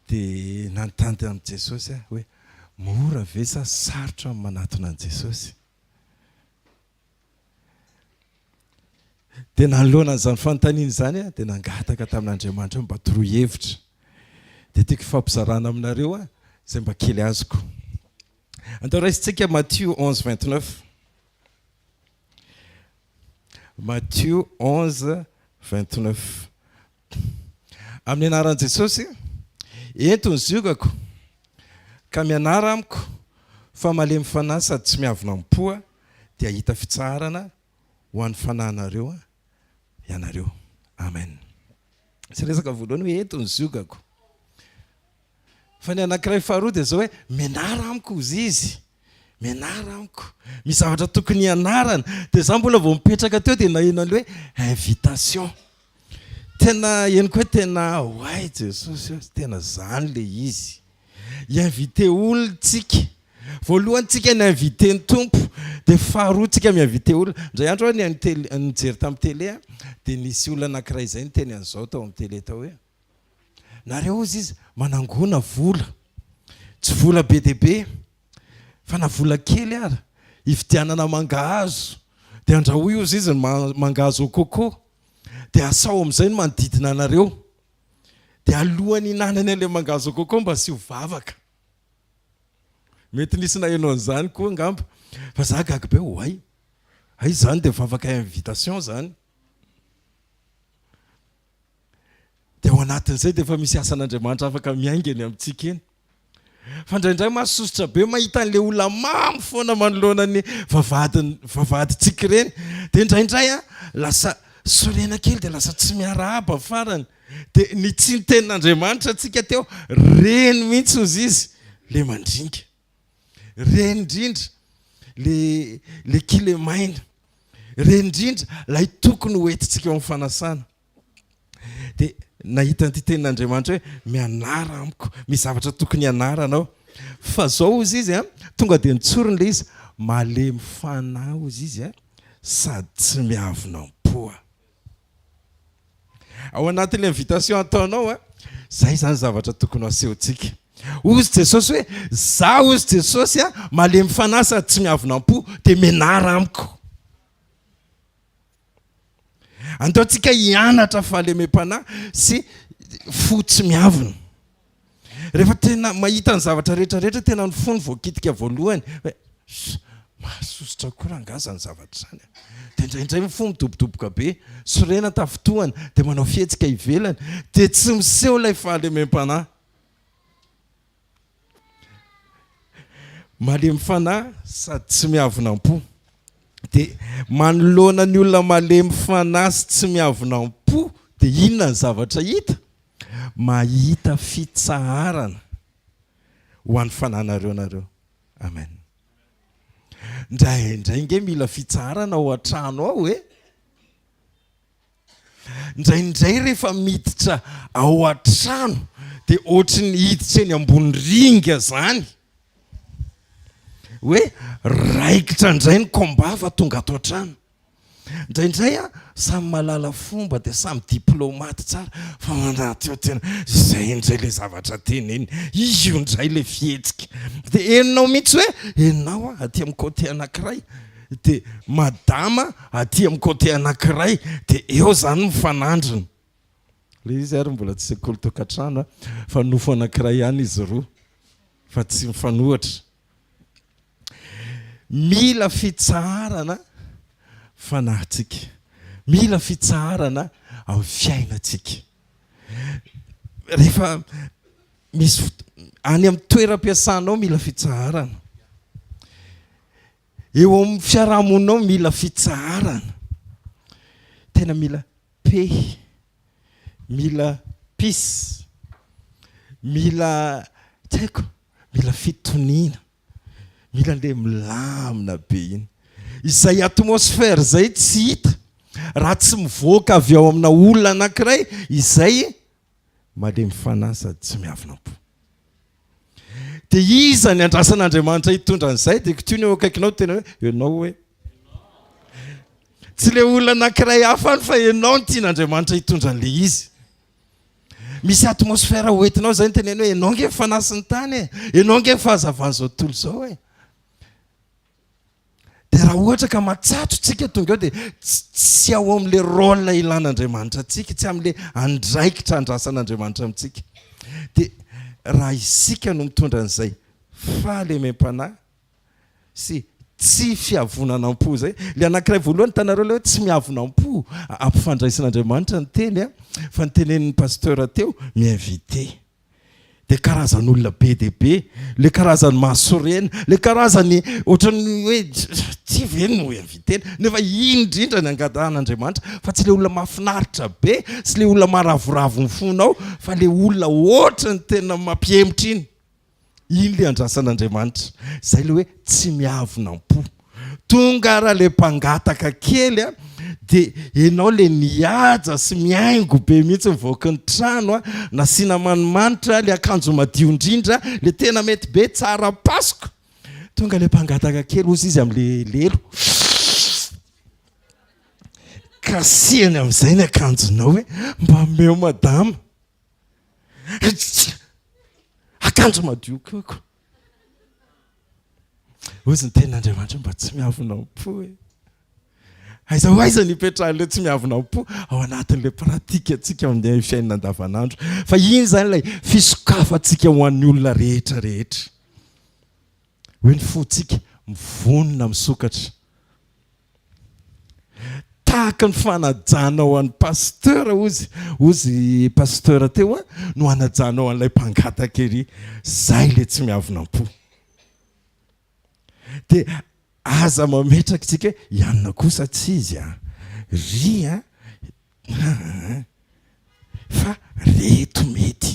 Dia nanontany tamin'i Jesosy aho hoe, mora ve sa sarotra ny manatona an'i Jesosy? Dia nanoloana an'izany fanontaniana izany aho dia nangataka tamin'Andriamanitra hoe mba toroy hevitra. Dia tiako hifampizarana aminareo aho izay mba kely azoko. Andao raisintsika Matio 11 29. Matio 11 29. Amin'ny anaran'i Jesosy, ento ny ziogako, ka mianara amiko, fa malemy fanahy sady tsy miavona am-po aho, dia hahita fitsaharana ho an'ny fanahinareo ianareo. Amen. Tsy resaka voalohany hoe ento ny ziogako. Fa ny anankiray faharoa dia izao hoe mianara amiko hozy izy. Mianara amiko. Misy zavatra tokony hianarana. Dia za mbola vao mipetraka teo dia naheno an'ilay hoe invitation. Tena henoko hoe tena oay Jesosy ô, tena zany le izy. Hi-inviter olona tsika. Voalohany tsika ni-inviter ny Tompo, dia faharoa tsika mi-inviter olona. Indray andro aho nihaino tele, nijery tamin'ny tele dia nisy olona anankiray izay niteny an'izao tao amin'ny tele tao hoe, Nareo hozy izy manangona vola, tsy vola be dia be fa na vola kely ara, hividianana mangahazo, dia andrahoy hozy izy ny mangahazo au coco, dia asao amin'izay ny manodidina anareo, dia alohan'ny hihinanany an'ilay mangahazo au coco mba asio vavaka. Mety nisy naheno an'izany koa angamba, fa za gaga be, oay, hay izany dia vavaka invitation izany. Dia ao anatin'izay dia efa misy asan'Andriamanitra afaka miainga eny amintsika eny. Fa indraindray mahasosotra be mahita an'ilay olona mamo foana manoloana ny vavahadin'ny vavahadintsika ireny. Dia indraindray an, lasa sorena kely dia lasa tsy miarahaba farany. Dia ny tsy nitenin'Andriamanitra antsika teo, reny mihitsy hozy izy, ilay mandringa. Reny indrindra le le kilemaina. Reny indrindra ilay tokony ho entintsika ao amin'ny fanasana. Dia nahita an'ity tenin'Andriamanitra hoe mianara amiko, misy zavatra tokony hianaranao. Fa zao hozy izy an, tonga dia nitsoriny ilay izy, malemy fanahy hozy izy an, sady tsy miavona am-po. Ao anatin'ilay invitation ataonao an, zay zany zavatra tokony ho asehontsika. Hozy Jesosy hoe, za hozy Jesosy an, malemy fanahy sady tsy miavona am-po, dia mianara amiko. Andao tsika hianatra fahalemem-panahy sy fo tsy miavona. Rehefa tena mahita ny zavatra rehetra rehetra tena ny fony voakitika voalohany hoe mahasosotra koa rangaha izany zavatra izany a. Dia indraindray ny fo midobodoboka be, sorena tafintohana, dia manao fihetsika ivelany, dia tsy miseho ilay fahalemem-panahy. Malemy fanahy sady tsy miavona am-po. Dia manoloana ny olona malemy fanahy sy tsy miavona am-po dia inona ny zavatra hita? Mahita fitsaharana ho an'ny fananareo nareo. Amen. Indraindray nge mila fitsaharana ao an-trano ao e. Indraindray rehefa miditra ao an-trano dia ohatry ny hiditra eny ambony ringa zany hoe raikitra indray ny combat fa tonga ato an-trano. Indraindray an, samy mahalala fomba dia samy diplomate tsara fa anaty ao tena izay indray ilay zavatra teneniny, io indray ilay fihetsika. Dia henonao mihitsy hoe ianao an aty amin'ny côté anankiray Dia madama aty amin'ny côté anankiray dia eo izany mifanandrina. Ilay izy ary mbola tsy sekoly tokantrano fa nofo anankiray ihany izy roa fa tsy mifanohitra. Mila fitsaharana fanahintsika. Mila fitsaharana amin'ny fiainantsika. Rehefa misy any amin'ny toeram-piasanao mila fitsaharana. Eo amin'ny fiarahamoninao mila fitsaharana. Tena mila paix, mila peace, mila tsy haiko, mila fitoniana, mila an'ilay milamina be iny. Izay atmosphère izay tsy hita raha tsy mivoaka avy ao amina olona anankiray izay malemy fanahy sady tsy miavona am-po. Dia iza ny andrasan'Andriamanitra hitondra an'izay? Dia kitiho ny eo akaikinao tena hoe ianao hoe. Tsy ilay olona anankiray hafa any fa ianao no tian'Andriamanitra hitondra an'ilay izy. Misy atmosphère ho entinao izay ny teneno hoe ianao ange fanahy sy ny tany e, ianao ange fahazavan'izao tontolo izao e. Dia raha ohatra ka matsatso tsika tonga eo dia tsy ao amin'ilay rôle ilan'Andriamanitra antsika, tsy amin'ilay andraikitra andrasan'Andriamanitra amintsika. Dia raha isika no mitondra an'izay fahalemem-panahy sy tsy fiavonana am-po izay, ilay anankiray voalohany hitanareo ilay hoe tsy miavona am-po, ampifandraisin'Andriamanitra ny teny a, fa ny tenenin'ny pasteur teo, mi-inviter. Dia karazan'olona be dia be, ilay karazany mahasorena, ilay karazany ohatran'ny hoe ty ve no inviter-na, nefa iny indrindra ny angatahan'Andriamanitra fa tsy ilay olona mahafinaritra be sy ilay olona maharavoravo ny fonao fa ilay olona ohatran'ny tena mampihemotra iny. Iny ilay andrasan'Andriamanitra. Izay ilay hoe tsy miavona am-po. Tonga ara le mpangataka kely a, de enao le mihaja sy mihaingo be mihitsy mivoaka ny trano a, nasiana manimanitra, le akanjo madio indrindra, le tena mety be, tsara pasoka. Tonga le mpangataka kely hozy izy amle lelo, kasihany amizay ny akanjonao hoe mba omeo madama. Akanjo madio koa ko. Hozy ny tenin'Andriamanitra mba tsy miavona am-po e. Aiza ho aiza ny ipetrahan'ilay tsy miavona am-po? Ao anatin'ilay pratique antsika amin'ny fiainana andavanandro. Fa iny izany ilay fisokafantsika ho an'ny olona rehetra rehetra. Hoe ny fontsika mivonona misokatra. Tahaka ny fanajanao an'i Pasteur hozy, hozy Pasteur teo an, no anajanao an'ilay mpangataka ery. Zay le tsy miavona am-po. Dia aza mametraka isika hoe i anona kosa tsy izy an, ry an, aa, fa reto mety.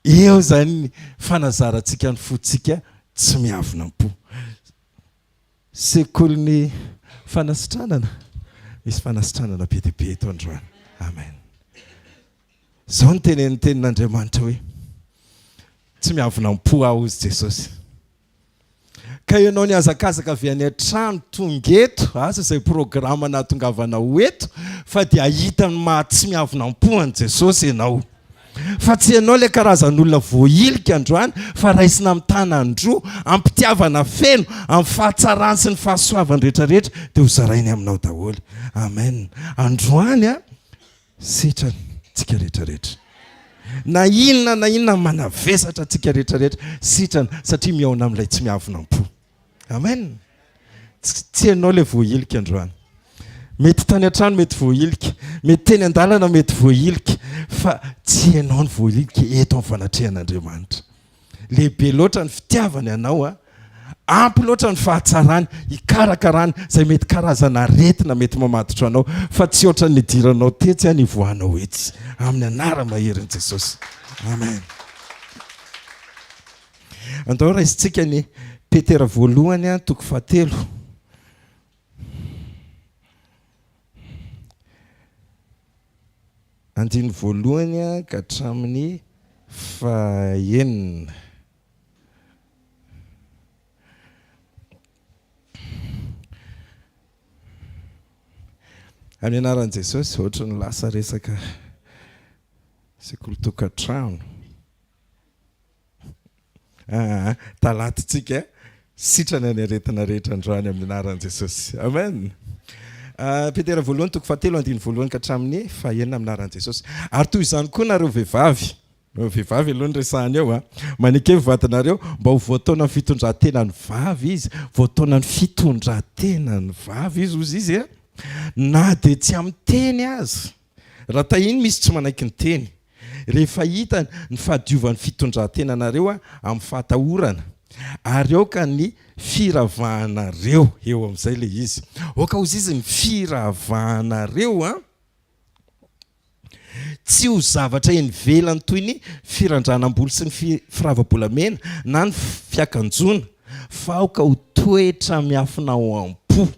Eo izany ny fanazarantsika ny fontsika tsy miavona am-po. Sekolin'ny fanasitranana, misy fanasitranana be dia be eto androany. Amen. Izao no tenenin'ny tenin'Andriamanitra hoe, Tsy miavona am-po aho, hozy Jesosy. Ka ianao nihazakazaka avy any an-trano tonga eto, asa izay programa nahatongavanao eto, fa dia hahita ny maha tsy miavona am-po an'i Jesosy ianao. Fa tsy ianao ilay karazan'olona voahilika androany fa raisina amin'ny tanan-droa, am-pitiavana feno, amin'ny fahatsarany sy ny fahasoavany rehetrarehetra dia ho zarainy aminao daholo. Amen. Androany an, sitrana tsika rehetrarehetra. Na inona na inona manavesatra antsika rehetrarehetra, sitrana satria mihaona amin'ilay tsy miavona am-po. Amen. Tsy ianao ilay voahilika androany. Mety tany an-trano mety voahilika, mety teny an-dalana mety voahilika, fa tsy ianao no voahilika eto amin'ny fanatrehan'Andriamanitra. Lehibe loatra ny fitiavany anao a. Ampy loatra ny fahatsarany hikarakarany izay mety karazana aretina mety mamatotra anao, fa tsy ohatran'ny nidiranao tetsy a nivoahanao etsy. Amin'ny anara-maherin'i Jesosy. Amen. Andao raisintsika ny Petera voalohany toko fahatelo. Andininy voalohany ka hatramin'ny fahenina. Amin'ny anaran'i Jesosy, ohatry ny lasa resaka sekoly tokantrano. Aa talatintsika sitrana ny aretina rehetra androany amin'ny anaran'i Jesosy. Amen. Petera voalohany toko fahatelo andininy voalohany ka hatramin'ny fahenina amin'ny anaran'i Jesosy. Ary toy izany koa nareo vehivavy, vehivavy aloha no resahana eo a, maneke ny vadinareo mba ho voataonan'ny fitondran-tenan'ny vavy izy, voataonan'ny fitondran-tenan'ny vavy izy hozy izy a, na dia tsy amin'ny teny aza. Raha tahiny misy tsy manaiky ny teny. Rehefa hitany ny fahadiovan'ny fitondran-tenanareo amin'ny fahatahorana, ary aoka ny firavahanareo, eo amin'izay ilay izy, aoka hozy izy ny firavahanareo an, tsy ho zavatra eny ivelany toy ny firandranam-bolo sy ny firava-bolamena na ny fiakanjoana, fa aoka ho toetra miafina ao am-po.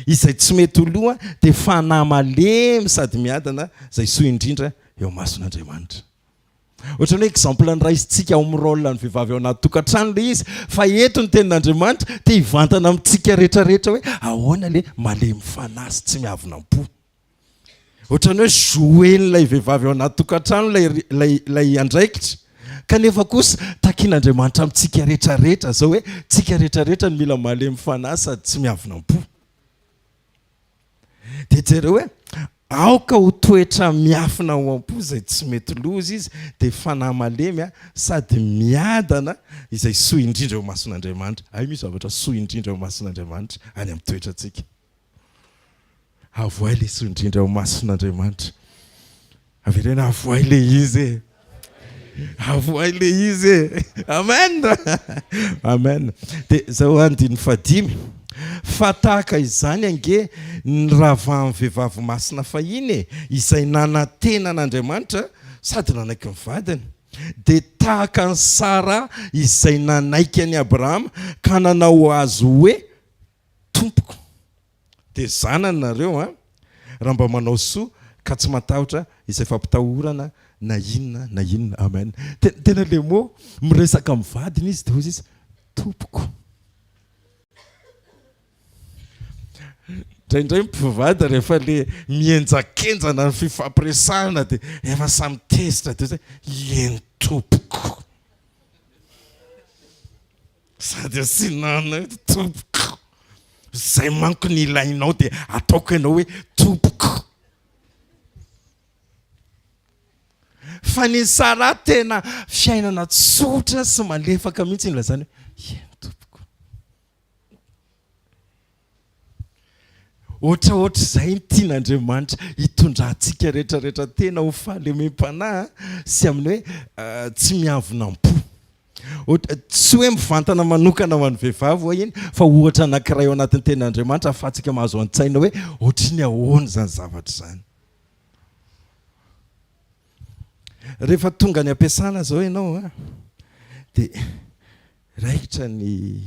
Izay tsy mety ho loha dia fanahy malemy sady miadana izay soa indrindra eo imason'Andriamanitra. Ohatran'ny hoe exemple noraisintsika ao amin'ny rôle ny vehivavy ao anaty tokantrano ilay izy fa eto ny tenin'Andriamanitra te hivantana amintsika rehetrarehetra hoe ahoana ilay malemy fanahy sy tsy miavona am-po. Ohatran'ny hoe jouer-n'ilay vehivavy ao anaty tokantrano ilay ilay ilay andraikitra. Kanefa kosa takian'Andriamanitra amintsika rehetrarehetra izao hoe tsika rehetrarehetra no mila malemy fanahy sady tsy miavona am-po. Dia jereo hoe aoka ho toetra miafina ao am-po izay tsy mety loza izy, dia fanahy malemy sady miadana izay soa indrindra eo imason'Andriamanitra. Hay misy zavatra soa indrindra eo imason'Andriamanitra any amin'ny toetrantsika. Avoay le soa indrindra ao mason'Andriamanitra. Avereno avoay le izy e. Avoay le izy e. Amen. Amen. Dia zao andininy fahadimy. Fa tahaka izany ange ny ravahan'ny vehivavy masina fahiny e, izay nanantena an'Andriamanitra sady nanaiky ny vadiny. Dia tahaka an'i Sara izay nanaiky an'i Abrahama ka nanao azy hoe Tompoko, dia zanany nareo an, raha mba manao soa ka tsy matahotra izay fampitahorana na inona na inona. Amen. Tena le mot miresaka amin'ny vadiny izy dia hoy izy tompoko. Indraindray ny mpivady rehefa le mihenjakenjana ny fifampiresahana dia efa samy tezitra dia hoe eny tompoko. Sady asiana anay tompoko. Zay manko ny ilainao dia ataoko ianao hoe tompoko. Fa ny Sarah tena fiainana tsotra sy malefaka mihitsy nilazany hoe eny tompoko. Ohatraohatr'izay ny tian'Andriamanitra hitondrantsika rehetrarehetra tena ho fahalemem-panahy sy amin'ny hoe tsy miavona am-po. Tsy hoe mivantana manokana ho an'ny vehivavy ho'a iny fa ohatra anankiray ao anatin'ny tenin'Andriamanitra ahafahantsika mahazo an-tsaina hoe ohatry ny ahoana izany zavatra izany. Rehefa tonga any am-piasana izao ianao dia raikitra ny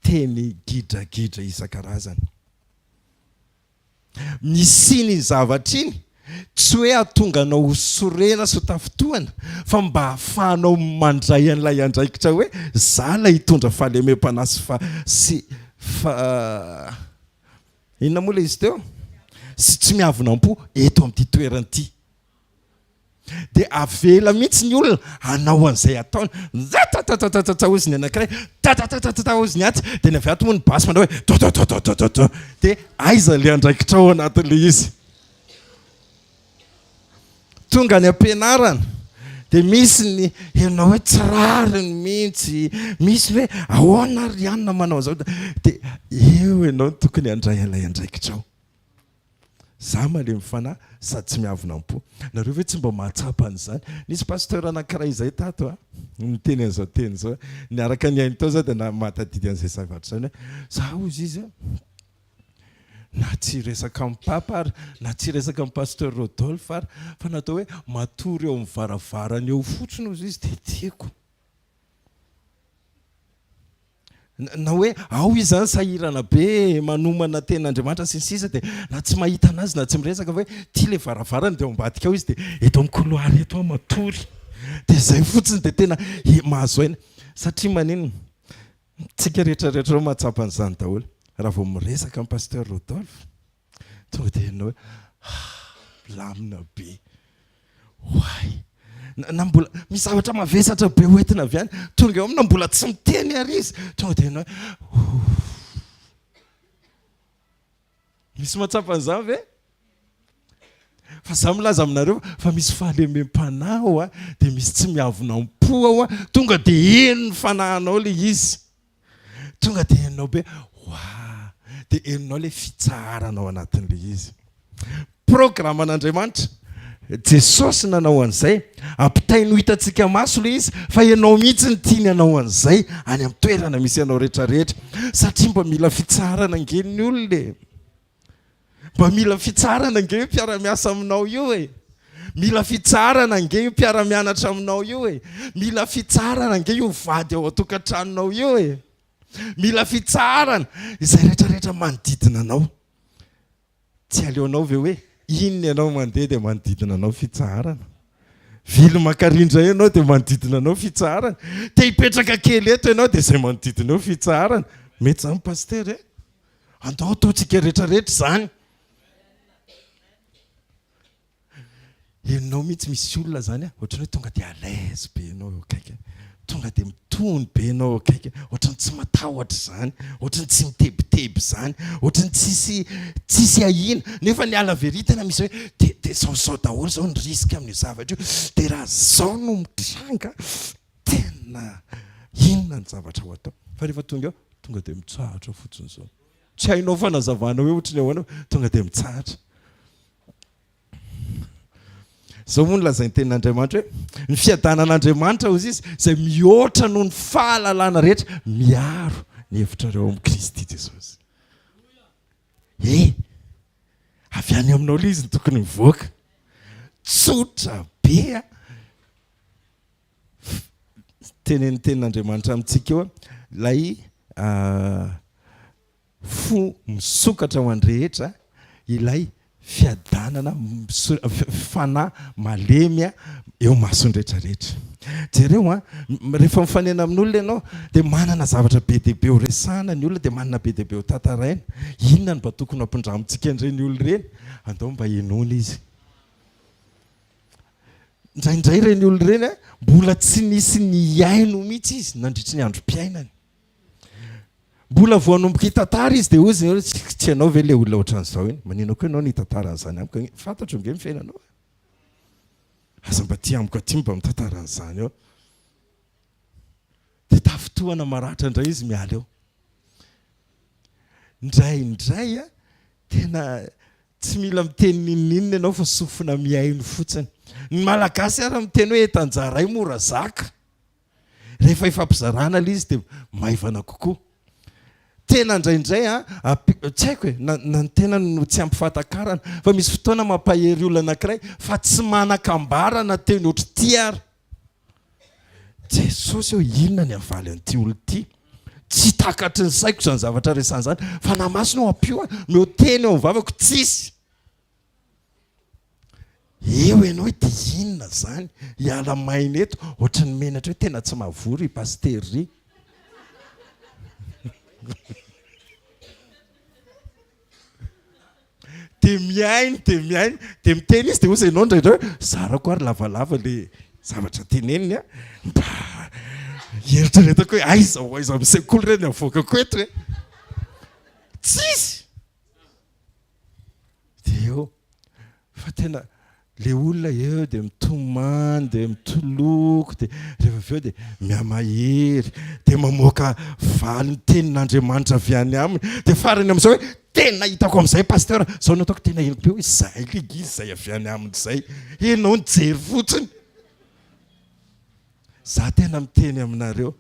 teny gidragidra isan-karazany. Misy iny zavatra iny, tsy hoe hahatonga anao ho sorena sy ho tafintohina, fa mba hahafahanao mandray an'ilay andraikitra hoe za ilay hitondra fahalemem-panahy sy fa sy fa inona moa ilay izy teo? Sy tsy miavona am-po eto amin'ity toerana ity. Dia avela mihitsy ny olona hanao an'izay ataony. Tatatatata hozy ny anankiray, tatatatata hozy ny atsy, dia ny avy ato moa ny basy manao hoe tatatatata. Dia aiza ilay andraikitrao ao anatin'ilay izy? Tonga any am-pianarana, dia misy ny henonao hoe tsy rariny mihitsy, misy hoe ahoana ary anona manao an'izao? Dia eo ianao no tokony handray an'ilay andraikitrao. Za malemy fanahy sady tsy miavona am-po. Nareo ve tsy mba mahatsapa an'izany? Nisy pasteur anankiray izay tato a, niteny an'izao teny izao. Niaraka nihaino tao za dia mahatadidy an'izay zavatra izany hoe, za hozy izy a, na tsy hiresaka amin'i Papa ary, na tsy hiresaka amin'i pasteur Rodolphe ary, fa natao hoe matory eo amin'ny varavarany eo fotsiny hozy izy dia tiako. Na hoe ao izy zany sahirana be manomana tenin'Andriamanitra sy ny sisa dia na tsy mahita anazy na tsy miresaka fa hoe ty le varavarana dia ao ambadika ao izy dia eto amin'ny couloir eto aho matory dia izay fotsiny dia tena mahazo aina satria maninona tsika rehetra rehetra ireo mahatsapa an'izany daholo raha vao miresaka amin'ny pasteur Rodolphe Tonga dia henonao hoe ah, milamina be. Oay! Na mbola misy zavatra mavesatra be hoentina avy any, tonga eo aminy na mbola tsy miteny ary izy, tonga dia henonao hoe Misy mahatsapa an'izany ve? Fa za milaza aminareo fa misy fahalemem-panahy ao a, dia misy tsy miavona am-po ao a, tonga dia henon'ny fanahinao ilay izy. Tonga dia henonao be waa! Dia henonao ilay fitsaharana ao anatin'ilay izy. Programan'Andriamanitra. Jesosy nanao an'izay. Ampitainy ho hitantsika maso ilay izy fa ianao mihitsy no tiany hanao an'izay any amin'ny toerana misy anao rehetrarehetra. Satria mba mila fitsaharana ange ny olona e. Mba mila fitsaharana ange io mpiara-miasa aminao io e. Mila fitsaharana ange io mpiara-mianatra aminao io e. Mila fitsaharana ange io vady ao an-tokantranonao io e. Mila fitsaharana izay rehetrarehetra manodidina anao. Tsy aleonao ve hoe inona ianao mandeha dia manodidina anao fitsaharana? Vily maka rindra eo ianao dia manodidina anao fitsaharana. Te hipetraka kely eto ianao dia izay manodidina eo fitsaharana. Mety izany pasitera e? Andao ataontsika rehetrarehetra izany. Henonao mihitsy misy olona zany a, ohatran'ny hoe tonga dia à l'aise be ianao eo akaikiny, tonga dia mitony be ianao eo akaikiny, ohatran'ny tsy matahotra izany, ohatran'ny tsy mitebiteby izany, ohatran'ny tsisy tsisy ahiana, nefa ny à la vérité tena misy hoe dia dia zao zao daholo zao ny risque amin'io zavatra io, dia raha zao no mitranga tena inona ny zavatra ho atao, fa rehefa tonga eo tonga dia mitsahatra fotsiny zao, tsy hainao fanazavana hoe ohatry ny ahoana fa tonga dia mitsahatra. Izao moa no lazain'ny tenin'Andriamanitra hoe, Ny fiadanan'Andriamanitra, hozy izy, izay mihoatra noho ny fahalalana rehetra, miaro ny hevitrareo ao amin'i Kristy Jesosy. E! Avy any aminao ilay izy no tokony mivoaka. Tsotra be a! Tenenin'ny tenin'Andriamanitra amintsika eo ilay Fo misokatra ho an'ny rehetra ilay fiadanana fanahy malemy eo imason'ny rehetra rehetra. Jereo an, rehefa mifanena amin'olona ianao dia manana zavatra be dia be ho resahana ny olona dia manana be dia be ho tantaraina. Inona no mba tokony hampindramintsika an'ireny olona ireny? Andao mba henoina izy. Indraindray ireny olona ireny mbola tsy nisy nihaino mihitsy izy nandritry ny androm-piainany. Mbola vao hanomboka hitantara izy dia hoy izy hoe tsy ianao ve ilay olona ohatran'izao iny? Maninona koa ianao no hitantara an'izany amiko? Fantatro ange ny fiainanao e. Aza mba aty amiko aty mba mitantara an'izany eo. Dia tafintohana maratra indray izy miala eo. Indraindray tena tsy mila miteny n'inon'inona ianao fa sofina mihaino fotsiny. Ny Malagasy ary miteny hoe entan-jaray mora zaka. Rehefa ifampizarana ilay izy dia maivana kokoa. Tena indraindray an, tsy haiko e, na na ny tena no tsy ampy fahatakarana, fa misy fotoana mampahery olona anankiray fa tsy manan-kambara na teny ohatr'ity ary. Jesosy ô, inona ny havaly an'ity olona ity? Tsy takatry ny saiko izany zavatra resahina izany. Fanahy Masina ô, ampio aho, omeo teny eo amin'ny vavako, tsisy. Eo ianao hoe dia inona izany? Hiala maina eto, ohatry ny menatra hoe tena tsy mahavory i Pasitera ry. Dia mihaino, dia mihaino, dia miteny izy, dia hozy ianao indraindray hoe zarako ary lavalava ilay zavatra teneniny an, mba hieritreretako hoe aiza ho aiza amin'ny sekoly re ny avoakako eto e. Tsisy! Dia eo, fa tena le olona eo dia mitomany, dia mitoloko, dia rehefa avy eo dia mihamahery, dia mamoaka valin-tenin'Andriamanitra avy any aminy, dia farany amin'izao hoe tena hitako amin'izay pasteur, izao no ataoko tena henoko be hoe izay le izy izay avy any aminy izay, ianao nijery fotsiny. Za tena miteny aminareo,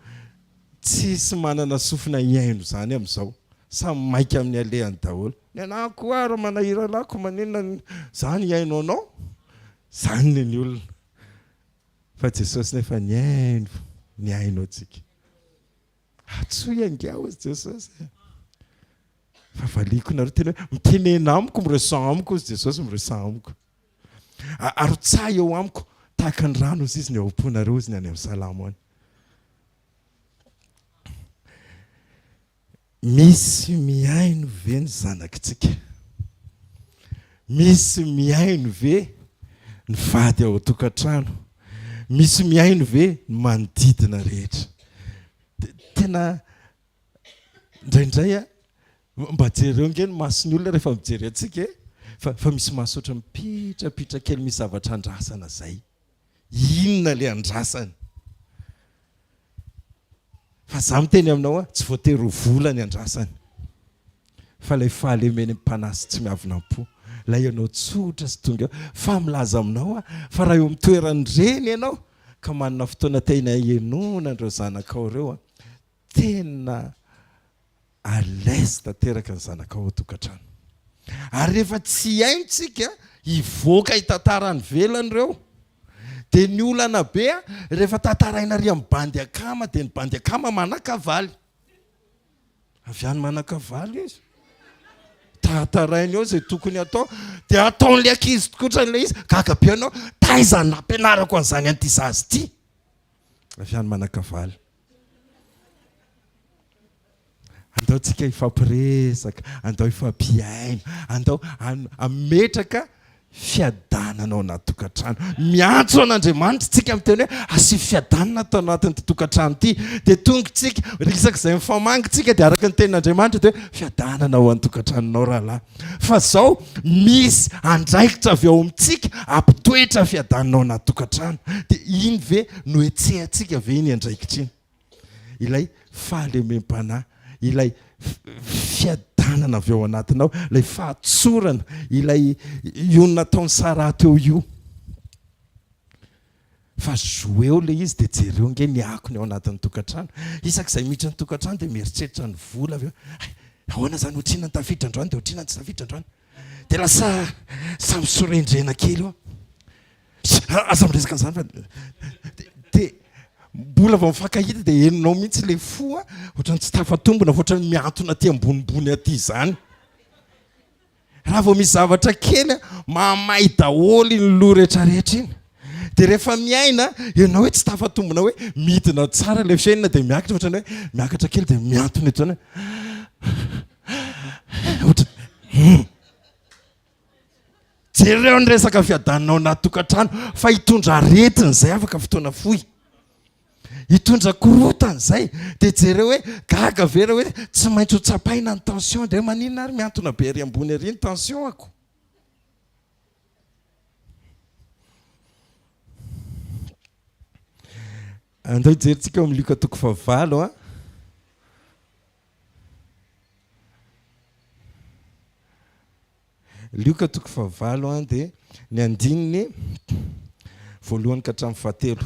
tsisy manana sofina hihaino izany amin'izao, samy maika amin'ny alehany daholo. Ny anah koa ary manahirana ahy ko maninona za nihaino anao? Zany ny ny olona. Fa Jesosy nefa nihaino, nihaino antsika. Antsoy ange aho hozy Jesosy e. Fa valiako nareo tena hoe mitenena amiko, miresaha amiko hozy Jesosy, miresaha amiko. Arotsahy eo amiko tahaka ny rano hozy izy ny ao am-ponareo hozy ny any amin'ny Salamo any. Misy mihaino ve ny zanakitsika? Misy mihaino ve ny vady ao an-tokantrano? Misy mihaino ve ny manodidina rehetra? Tena indraindray a, mba jereo ange ny mason'ny olona rehefa mijery antsika e, fa fa misy maso ohatran'ny mipitrapitra kely misy zavatra andrasana izay. Inona ilay andrasany? Fa za miteny aminao a, tsy voatery ho vola ny andrasany. Fa ilay fahalemeny am-panahy sy tsy miavona am-po. Ilay ianao tsotra sy tonga eo. Fa milaza aminao aho fa raha eo amin'ny toeran'ny reny ianao ka manana fotoana tena henoana an'ireo zanakao ireo a, tena à l'aise tanteraka ny zanakao ao an-tokantrano. Ary rehefa tsy haintsika hivoaka hitantara any ivelany ireo, dia ny olana be rehefa tantaraina ary amin'ny bandy akama dia ny bandy akama manan-kavaly. Avy any manan-kavaly izy. Tantarainy eo izay tokony hatao, dia ataon'ilay ankizy tokoa ilay izy. Gaga be ianao, taiza no nampianarako an'izany an'ity zaza ity? Avy any manan-kavaly. Andao tsika hifampiresaka, andao hifampihaino, andao hametraka. Fiadanana ao anaty tokantrano. Miantso an'Andriamanitra tsika miteny hoe asio fiadanana ato anatin'ity tokantrano ity. Dia tonga tsika, isak'izay mifamangy tsika dia araka ny tenin'Andriamanitra dia hoe fiadanana ao an-tokantranonao rahalahy. Fa zao misy andraikitra avy ao amintsika hampitoetra fiadanana ao anaty tokantrano. Dia iny ve no hetsehantsika ve iny andraikitra iny? Ilay fahalemem-panahy, ilay fiadanana avy ao anatinao, ilay fahatsorana, ilay io nataon'i Sarah teo io. Fa jouer-o ilay izy dia jereo ange ny akony ao anatin'ny tokantrano. Isak'izay miditra ny tokantrano dia mieritreritra ny vola avy eo. Hay, ahoana izany ohatr'inona ny tafiditra androany dia ohatr'inona ny tsy tafiditra androany. Dia lasa samy sorendrena kely eo. Aza miresaka an'izany fa dia mbola vao mifankahita dia henonao mihitsy ilay fo a, ohatran'ny tsy tafatombina fa ohatran'ny mihantona aty ambonimbony aty izany. Raha vao misy zavatra kely a, mahamay daholo iny loha rehetrarehetra iny. Dia rehefa miaina, ianao hoe tsy tafatombina hoe midina tsara ilay fiainana dia miakatra ohatran'ny hoe miakatra kely dia mihantona eto izany hoe ohatra hum. Jereo ny resaka fiadanana ao anaty tokantrano fa hitondra aretina izay afaka fotoana fohy. Hitondra korotana izay. Dia jereo hoe gaga ve raha hoe tsy maintsy ho tsapaina ny tension dia hoe maninona ary mihantona be ery ambony ery ny tension-ako. Andao hijerintsika ao amin'ny Lioka toko fahavalo a. Lioka toko fahavalo an dia ny andininy voalohany ka hatramin'ny fahatelo.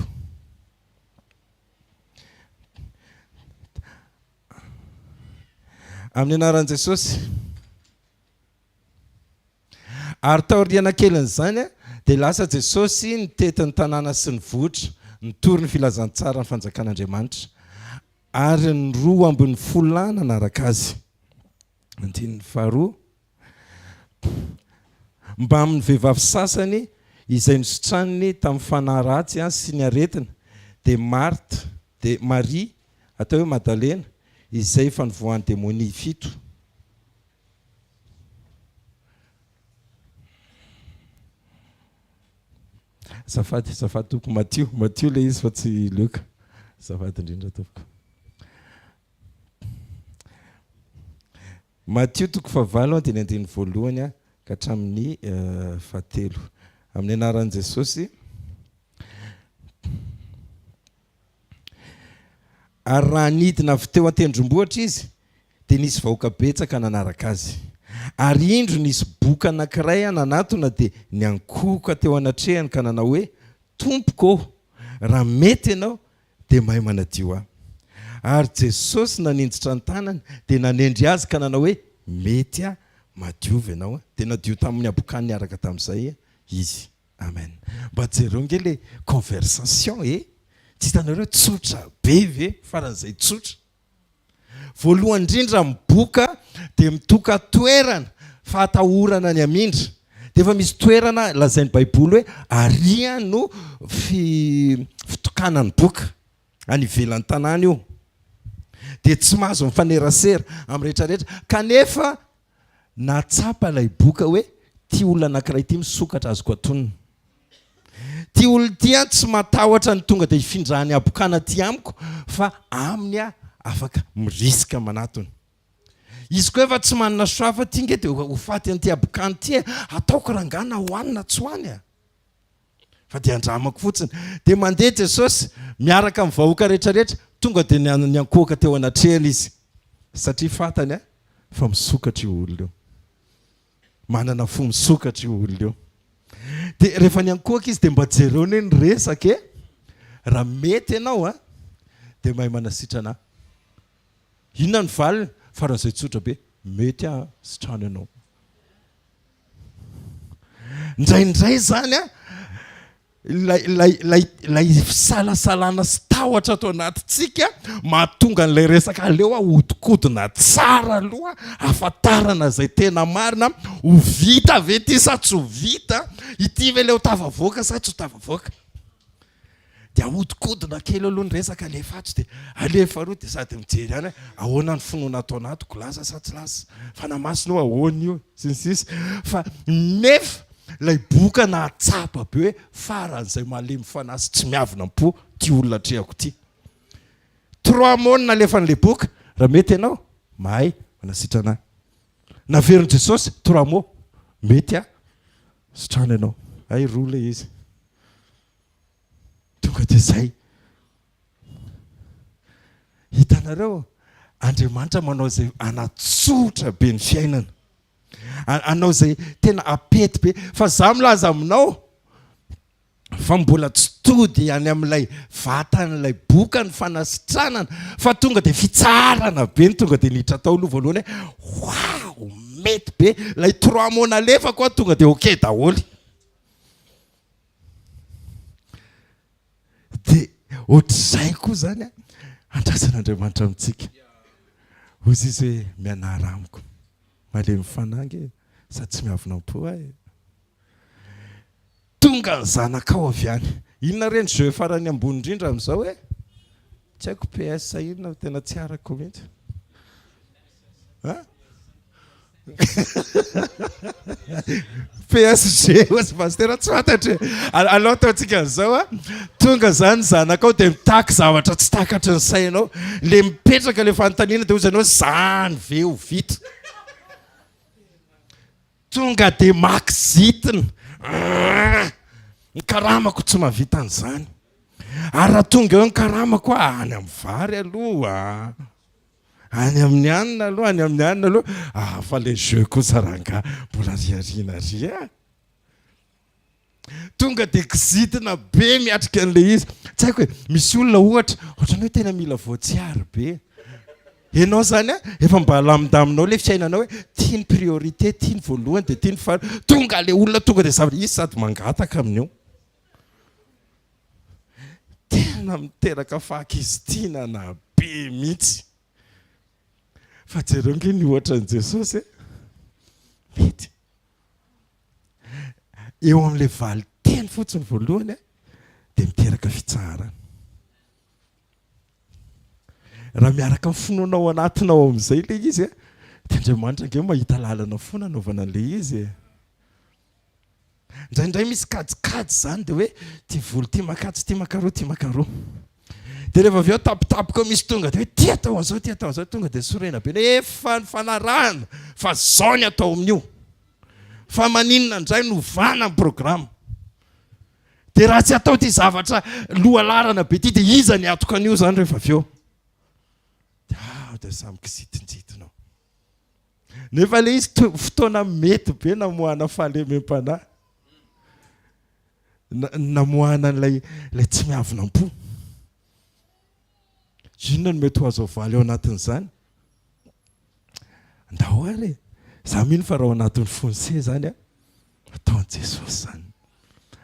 Amin'ny anaran'i Jesosy. Ary taoriana kelin'izany dia lasa Jesosy nitety ny tanàna sy ny vohitra, nitory ny filazantsaran'ny fanjakan'Andriamanitra. Ary ny 12 lahy nanaraka azy. Andininy faharoa. Mbamin'ny vehivavy sasany izay nositraniny tamin'ny fanahy ratsy sy ny aretina, dia Marta, dia Maria, atao hoe Madalena, izay efa nivoahan'ny demonia fito. Azafady, azafady tompoko, Matio, Matio ilay izy fa tsy Lioka. Azafady indrindra tompoko. Matio toko fahavalo andininy andininy voalohany ka hatramin'ny fahatelo. Amin'ny anaran'i Jesosy. Ary raha nidina avy teo an-tendrombohitra izy, dia nisy vahoaka betsaka nanaraka azy. Ary indro nisy boka anankiray nanatona dia niankohoka teo anatrehany ka nanao hoe, Tompoko ô, raha mety ianao, dia mahay manadio ahy. Ary Jesosy naninjitra ny tanany, dia nanendry azy ka nanao hoe, Mety aho, madiova ianao. Dia nadio tamin'ny habokany niaraka tamin'izay izy. Amen. Mba jereo nge le conversation e! Tsy hitanareo tsotra be ve? Faran'izay tsotra. Voalohany indrindra ny boka dia mitoka toerana fa atahorana ny hamindra. Dia efa misy toerana lazain'ny baiboly hoe aria no fi fitokanan'ny boka. Any ivelan'ny tanàna io. Dia tsy mahazo mifanerasera amin'ny rehetra rehetra. Kanefa Nahatsapa ilay boka hoe ity olona anankiray ity misokatra azoko atonina. Ity olona ity an tsy matahotra ny tonga dia hifindrany habokana aty amiko fa aminy aho afaka mi-risque manatona. Izy koa efa tsy manana choix fa ity nge dia ho faty an'ity habokana ity e, ataoko rangahy na ho any na tsy ho any a. Fa dia andramako fotsiny. Dia mandeha Jesosy miaraka amin'ny vahoaka rehetra rehetra, tonga dia niankohoka teo anatrehany izy. Satria fantany fa misokatra io olona io. Manana fo misokatra io olona io. Dia rehefa niankohoka izy dia mba jereo anie ny resaka e. Raha mety ianao a, dia mahay manasitrana ahy. Inona ny valiny? Faran'izay tsotra be, mety aho, sitrano ianao. Indraindray izany an, ilay ilay ilay ilay fisalasalana sy tahotra ato anatintsika mahatonga an'ilay resaka aleo ahodikodina tsara aloha ahafantarana izay tena marina, ho vita ve ity sa tsy ho vita, ity ve ilay ho tafavoaka sa tsy ho tafavoaka. Dia ahodikodina kely aloha ny resaka, alefa atsy dia alefa aroa dia sady mijery ihany hoe ahoana ny finoana ato anatiko, lasa sa tsy lasa, fanahy masina io ahoana io, sy ny sisa Fa nefa Ilay boka nahatsapa be hoe faran'izay malemy fanahy sy tsy miavona am-po ity olona atrehako ity. Trois mots no nalefan'ilay boka, raha mety ianao, mahay manasitrana ahy. Naverin'i Jesosy, trois mots, mety aho, sitrana ianao. Hay roa ilay izy. Tonga dia izay. Hitanareo, Andriamanitra manao izay hanatsotra be ny fiainana. Hanao izay tena apety be. Fa za milaza aminao fa mbola tsy tody any amin'ilay vatan'ilay boka ny fanasitranana fa tonga dia fitsaharana be ny tonga dia niditra tao aloha voalohany hoe waouh mety be ilay trois mots nalefako aho tonga dia ok daholo. Dia ohatr'izay koa izany an, andrasan'Andriamanitra amintsika. Hoy izy hoe, mianara amiko. Malemy fanahy ange e, sady tsy miavona am-po aho e. Tonga ny zanakao avy any. Inona re ny jeu farany ambony indrindra amin'izao e? Tsy haiko PS inona, tena tsy arako mihitsy. PSG hozy pasitera tsy fantatro e. Aleo ataontsika an'izao a. Tonga zany zanakao dia mitaky zavatra tsy takatry ny sainao. Le mipetraka le fanontaniana dia hozy ianao zany ve ho vita? Tonga dia maka zitina. Ny karamako tsy mahavita an'izany. Ary raha tonga eo ny karamako a, any amin'ny vary aloha. Any amin'ny anona aloha, any amin'ny anona aloha. Ah, fa le jeu kosa rangahy mbola ariariana ary a. Tonga dia kizitina be miatrika an'ilay izy. Tsy haiko e, misy olona ohatra, ohatran'ny hoe tena mila voatsiary be. Ianao izany a, efa mba alamindamina ao ilay fiainanao hoe ity ny priorité, ity ny voalohany dia ity ny faharoa. Tonga ilay olona tonga dia zavatra, izy sady mangataka amin'io. Tena miteraka fahakizitinana be mihitsy. Fa jereo ange ny ohatra an'i Jesosy e. Mety. Eo amin'ilay valin-teny fotsiny voalohany dia miteraka fitsaharana. Raha miaraka amin'ny finoana ao anatinao amin'izay ilay izy dia Andriamanitra ange mahita lalana foana hanaovana an'ilay izy e. Indraindray misy kajikajy izany dia hoe ity volo ity makatsy, ity makaroa, ity makaroa. Dia rehefa avy eo tampotampoka eo misy tonga dia hoe ity atao an'izao, ity atao an'izao, tonga dia sorena be hoe efa nifanarahana fa izao ny atao amin'io. Fa maninona indray no ovana ny programa? Dia raha tsy atao ity zavatra lohalarana be ity dia iza ny hatoka an'io izany rehefa avy eo? Dia ah, dia samy kizitinjitina ao. Nefa ilay izy fotoana mety be namoahana fahalemem-panahy. Namoahana an'ilay ilay tsy miavona am-po. Inona no mety ho azo avaly ao anatin'izany? Andao ary e. Za mino fa raha ao anatin'ny fonse izany a, Ataon'i Jesosy izany.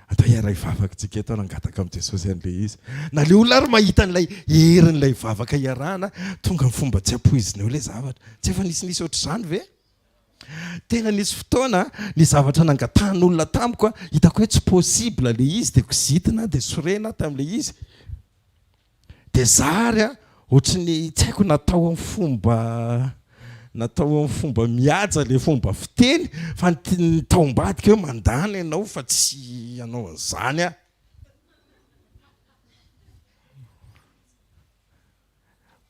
Atao hiara hivavaka tsika eto hangataka amin'i Jesosy an'ilay izy. Na ilay olona ary mahita an'ilay herin'ilay vavaka iarahana, tonga amin'ny fomba tsy ampoizina eo ilay zavatra. Tsy efa nisinisy ohatr'izany ve? Tena nisy fotoana ny zavatra nangatahan'olona tamiko, hitako hoe tsy possible ilay izy dia kizitina dia sorena aho tamin'ilay izy. Dia za ary a, ohatry ny tsy haiko natao amin'ny fomba natao amin'ny fomba mihaja ilay fomba fiteny fa ny ny tao ambadika hoe mandany ianao fa tsy hanao an'izany aho.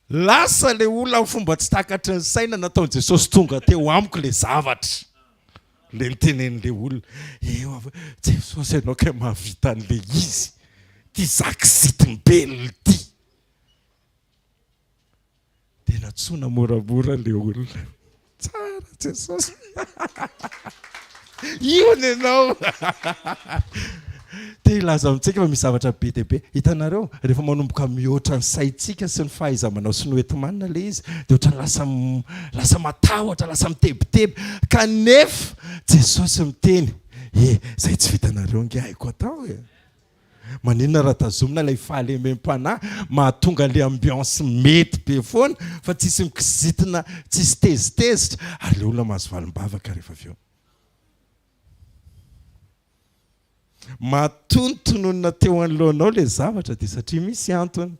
Lasa ilay olona amin'ny fomba tsy takatry ny saina nataon'i Jesosy tonga teo amiko ilay zavatra. Ilay nitenenin'ilay olona. Eo avy Jesosy ianao kay mahavita an'ilay izy. Ity za kizitim-belona ity. Dia nantsoina moramora ilay olona. Tsara Jesosy. Io ny anao. Te hilaza amintsika fa misy zavatra be dia be. Hitanareo, rehefa manomboka mihoatra ny saintsika sy ny fahaiza-manao sy ny hoenti-manana ilay izy, dia ohatran'ny lasa lasa matahotra, lasa mitebiteby. Kanefa Jesosy miteny, E, izay tsy vitanareo ange haiko atao e. Maninona raha tazomina ilay fahalemem-panahy mahatonga ilay ambiance mety be foana fa tsisy mikizitina, tsisy tezitezitra ary ilay olona mahazo valim-bavaka rehefa avy eo. Matonotononina teo anoloanao ilay zavatra dia satria misy antony.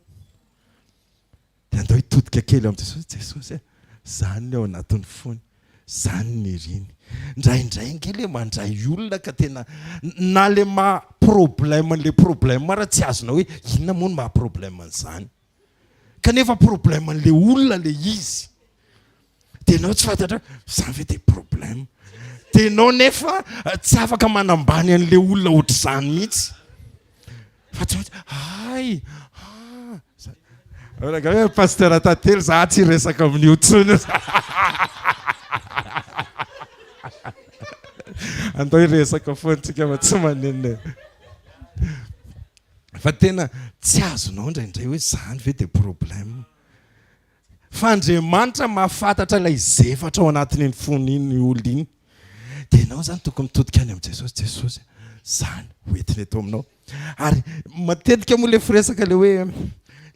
Dia andao hitodika kely amin'i Jesosy, Jesosy a, izany ny ao anatin'ny fony. Zany ny iriny. Ndraindray nge le mandray olona ka tena na le maha problème an'le problème ara tsy azonao hoe inona moa no maha problème an'izany. Kanefa problème an'le olona le izy. Dia enao tsy fantatra hoe zany ve dia problème. Dia enao nefa tsy afaka manambany an'le olona ohatr'izany mihitsy. Fa tsy maintsy hay ah. Raha hoe pasteur Tantely za tsy hiresaka amin'io intsony. Andao hiresaka foana tsika fa tsy maninona e. Fa tena tsy azonao indraindray hoe zany ve dia problème. Fa Andriamanitra mahafantatra ilay zefatra ao anatin'iny fon'iny olona iny. Dia ianao izany tokony mitodika any amin'i Jesosy, Jesosy, izany ho entiny eto aminao. Ary matetika moa ilay firesaka ilay hoe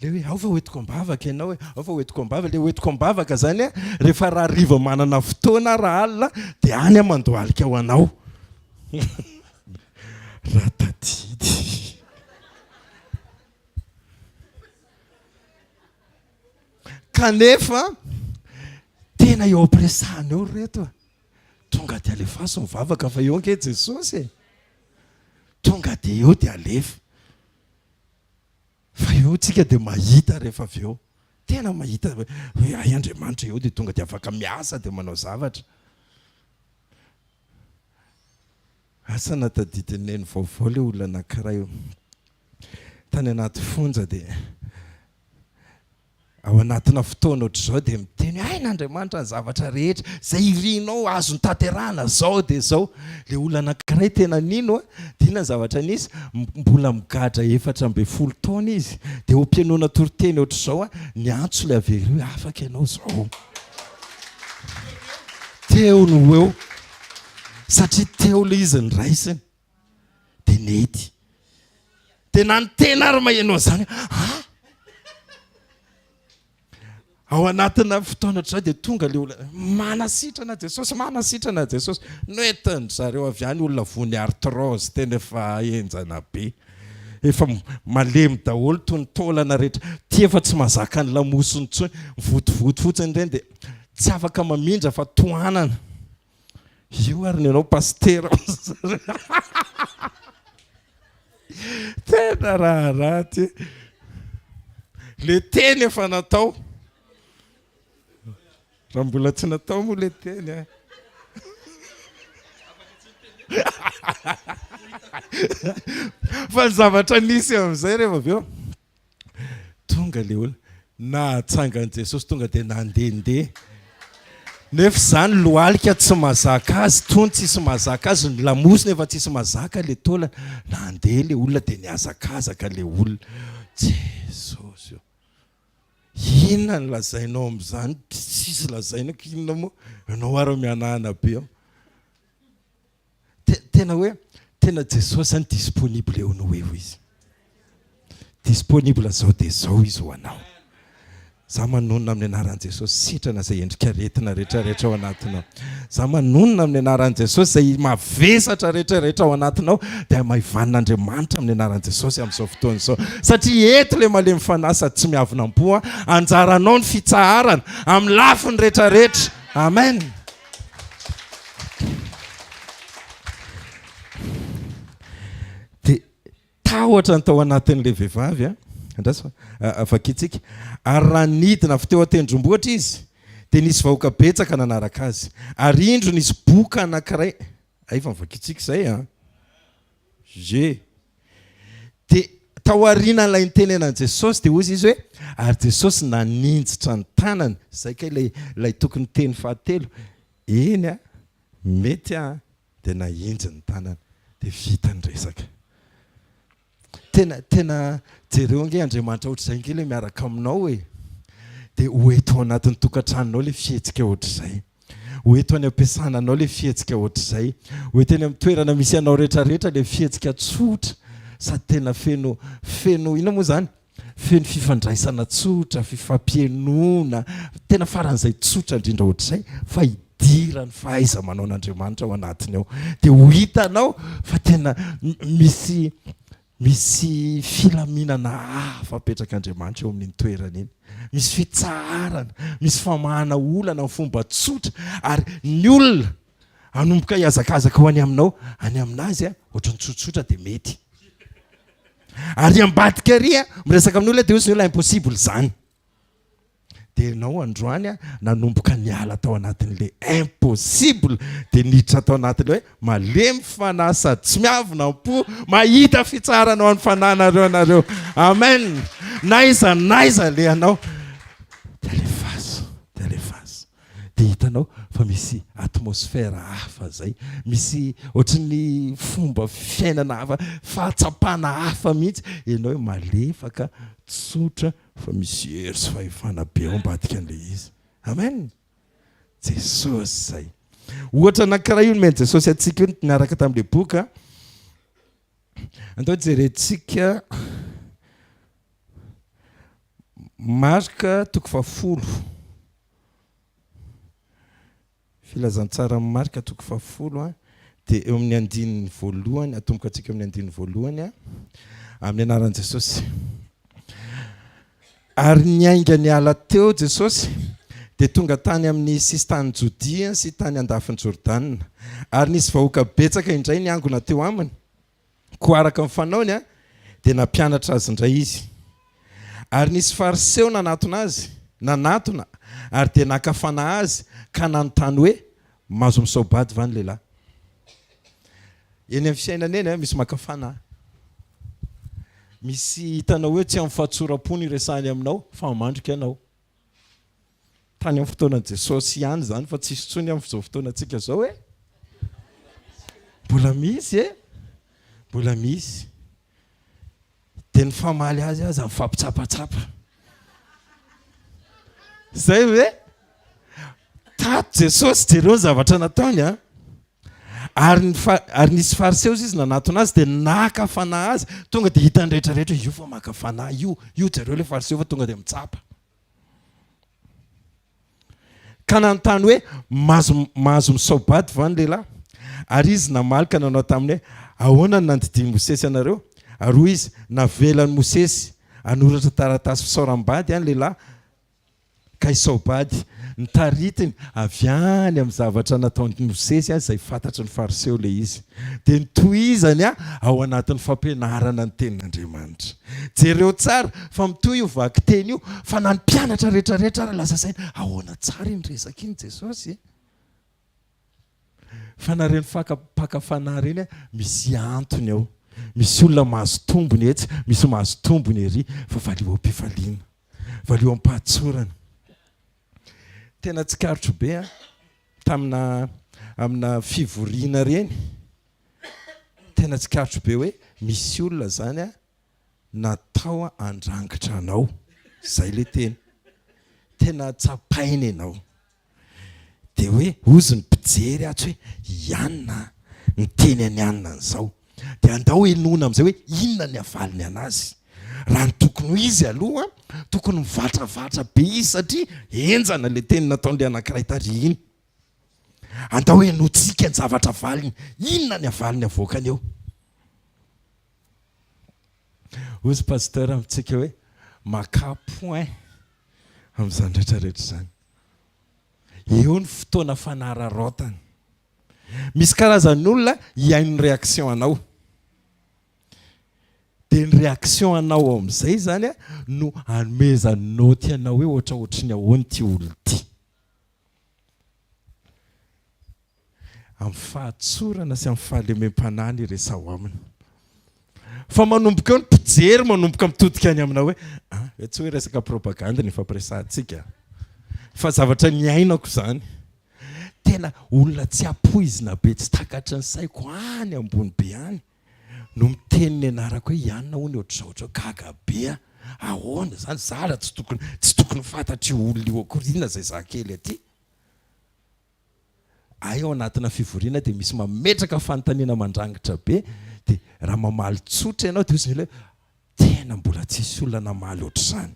ilay hoe ao fa ho entiko am-bavaka ianao e, ao fa ho entiko am-bavaka, ilay ho entiko am-bavaka izany a, rehefa rahariva manana fotoana rahalina dia any aho mandohalika ho anao. Raha tadidy. Kanefa tena eo ampiresahana eo ry reto a! Tonga dia alefaso ny vavaka fa eo ange Jesosy e! Tonga dia eo dia alefa. Fa eo tsika dia mahita rehefa avy eo. Tena mahita hoe hay Andriamanitra eo dia tonga dia afaka miasa dia manao zavatra. Asa na tadidin'i Neny vaovao ilay olona anankiray tany anaty fonja dia ao anatina fotoana ohatr'izao dia miteny hoe hain'Andriamanitra ny zavatra rehetra, izay irinao azony tanterahana zao dia zao. Ilay olona anankiray tena nino dia inona ny zavatra nisy? Mbola migadra 14 taona izy dia eo am-pihainoana toriteny ohatr'izao niantso ilay avy ery hoe afaka ianao izao. Teo no ho eo satria teo ilay izy niraisiny dia nety. Dia na ny tena ary maheno an'izany, ah! Ao anatina fotoana ohatr'izao dia tonga ilay olona, manasitrana Jesosy, manasitrana Jesosy. Noentin-dry zareo avy any olona voan'ny arthrose, tena efa henjana be. Efa malemy daholo toy ny taolana rehetra. Ity efa tsy mahazaka ny lamosiny intsony, mivotivoty fotsiny ireny dia tsy afaka mamindra fa tohanana. Io ary ny anao pasitera. Tena raharaha ty. Le teny efa natao. Raha mbola tsy natao moa le teny a. Fa ny zavatra nisy amin'izay rehefa avy eo, tonga le olona, nahatsangan'i Jesosy tonga dia nandehandeha. Nefa izany lohalika tsy mahazaka azy, tony tsisy mahazaka azy, ny lamosina efa tsisy mahazaka le taolana. Nandeha le olona dia nihazakazaka le olona. Jesosy ô. Inona no lazainao amin'izany? Tsisy lazaina ko inona moa? Ianao ary mihanahana be ao. Tena hoe tena Jesosy zany disponible eo no eo izy. Disponible zao dia zao izy ho anao. Za manonona amin'ny anaran'i Jesosy sitrana izay endrik'aretina rehetra rehetra ao anatinao. Za manonona amin'ny anaran'i Jesosy izay mavesatra rehetra rehetra ao anatinao dia hamaivanin'Andriamanitra amin'ny anaran'i Jesosy amin'izao fotoana izao. Satria eto ilay malemy fanahy sady tsy miavona am-po, anjaranao ny fitsaharana amin'ny lafiny rehetra rehetra. Amen. Dia Tahotra ny tao anatin'ilay vehivavy a. Andraso fa vakintsika. Ary raha nidina avy teo an-tendrombohitra izy, dia nisy vahoaka betsaka nanaraka azy. Ary indro nisy boka anankiray, hay efa novakintsika izay an. G. Dia tao aorianan'ilay nitenenan'i Jesosy, dia hoy izy hoe, ary Jesosy naninjitra ny tanany, izay kay ilay, ilay tokony teny fahatelo, eny an, mety an, dia nahinjy ny tanany dia vita ny resaka. Tena tena jereo ange Andriamanitra ohatr'izay ange ilay miaraka aminao e. Dia ho eto ao anatin'ny tokantranonao ilay fihetsika ohatr'izay. Ho eto any am-piasana anao ilay fihetsika ohatr'izay. Ho eto eny amin'ny toerana misy anao rehetrarehetra ilay fihetsika tsotra sady tena feno feno inona moa izany? Feno fifandraisana tsotra, fifampihainoana, tena faran'izay tsotra indrindra ohatr'izay fa hidiran'ny fahaiza-manaon'Andriamanitra ao anatiny ao. Dia ho hitanao fa tena misy misy filaminana hafa apetrak'Andriamanitra eo amin'iny toerana iny. Misy fitsaharana, misy famahana olana amin'ny fomba tsotra ary ny olona hanomboka hihazakazaka ho any aminao, any aminazy a, ohatran'ny tsotsotra dia mety. Ary ambadika ary a, miresaka amin'ny olona dia hozy ny olona impossible izany. Dia ianao androany a, nanomboka niala tao anatin'ilay impossible dia niditra tao anatin'ilay hoe malemy fanahy sady tsy miavona am-po, mahita fitsaharana ao amin'ny fanahinareo ianareo. Amen. N'aiza n'aiza alehanao dia alefaso, dia alefaso. Dia hitanao fa misy atmosphère hafa izay, misy ohatry ny fomba fiainana hafa, fahatsapana hafa mihitsy ianao hoe malefaka, tsotra, Fa misy hery sy fahefana be ao ambadika an'ilay izy. Amen! Jesosy izay. Ohatra anankiray io nomen'i Jesosy antsika io niaraka tamin'ilay boky. Andao jerentsika Marka toko fahafolo. Filazantsaran'i Marka toko fahafolo dia eo amin'ny andininy voalohany, atomboka antsika eo amin'ny andininy voalohany, amin'ny anaran'i Jesosy. Ary niainga niala teo Jesosy, dia tonga tany amin'ny sisin-tanin'i Jodia sy tany andafin'i Jordana. Ary nisy vahoaka betsaka indray niangona teo aminy, Koa araka ny fanaony, dia nampianatra azy indray izy. Ary nisy Fariseo nanatona azy, nanatona, ary dia naka fanahy azy ka nanontany hoe, Mahazo misao-bady va ny lehilahy? Eny amin'ny fiainana eny, misy maka fanahy. Misy hitanao hoe tsy amin'ny fahatsoram-po no iresahany aminao, fa mandrika ianao. Tany amin'ny fotoanan'i Jesosy ihany izany fa tsisy intsony amin'izao fotoanantsika izao e! Mbola misy e! Mbola misy. Dia nifamaly azy aza nifampitsapatsapa. Izay ve? Tato Jesosy, jereo ny zavatra nataony a! Ary ny fa, ary nisy Fariseo izy nanatona azy dia naka fanahy azy. Tonga dia hitan'ny rehetra rehetra io fa maka fanahy io, io jereo ilay Fariseo fa tonga dia mitsapa. Ka nanontany hoe, Mahazo, mahazo misao-bady va ny lehilahy? Ary izy namaly ka nanao taminy hoe, Ahoana no nandidian'i Mosesy anareo? Ary hoy izy, Navelan'i Mosesy hanoratra taratasy fisaoram-bady ny lehilahy, ka hisaobady ny taritiny avy any amin'ny zavatra nataon'i Mosesy izay fantatry ny Fariseo ilay izy. Dia notohizany ao anatin'ny fampianarana ny Tenin'Andriamanitra. Jereo tsara fa mitohy io vakiteny io fa na ny mpianatra rehetrarehetra ary lasa saina, ahoana tsara iny resaka iny Jesosy e? Fa na ireny faka mpaka fanahy ireny misy antony ao. Misy olona mahazo tombony etsy, misy mahazo tombony ery fa valio am-pifaliana. Valio am-pahatsorana. Tena tsikaritro be an, tamina amina fivoriana ireny, tena tsikaritro be hoe misy olona zany an natao handrangitra anao, zay le teny. Tena tsapaina ianao. Dia hoe hozy ny mpijery atsy hoe i Anna niteny an'i Anna an'izao. Dia andao henoina amin'izay hoe inona ny havaliny an'azy. Raha ny tokony ho izy aloha, tokony mivatravatra be izy satria henjana ilay teny nataon'ilay anankiray tary iny. Andao henointsika ny zavatra avaliny. Inona ny havaliny avoakany eo? Hozy Pasteur amintsika hoe makà point amin'izany rehetra rehetra izany. Eo ny fotoana fanararaotana. Misy karazan'olona hihaino ny réaction anao. Dia ny réaction anao ao amin'izay izany no anomezany naoty anao hoe ohatraohatry ny ahoana ity olona ity. Amin'ny fahatsorana sy amin'ny fahalemem-panahy ny resaho aminy. Fa manomboka eo ny mpijery manomboka mitodika any aminao hoe ah, tsy hoe resaka propagande ny ifampiresahantsika fa zavatra niainako izany. Tena olona tsy ampoizina be tsy takatry ny saiko any ambony be any no miteny ny anarako hoe i Anna hono ohatr'izao ohatr'izao, gaga be aho, ahoana izany, zara tsy tokony tsy tokony ho fantatr'io olona io akory, inona izay za kely aty. Hay ao anatina fivoriana dia misy mametraka fanontaniana mandrangitra be dia raha mamaly tsotra ianao dia hoy izy hoe tena mbola tsisy olona namaly ohatr'izany.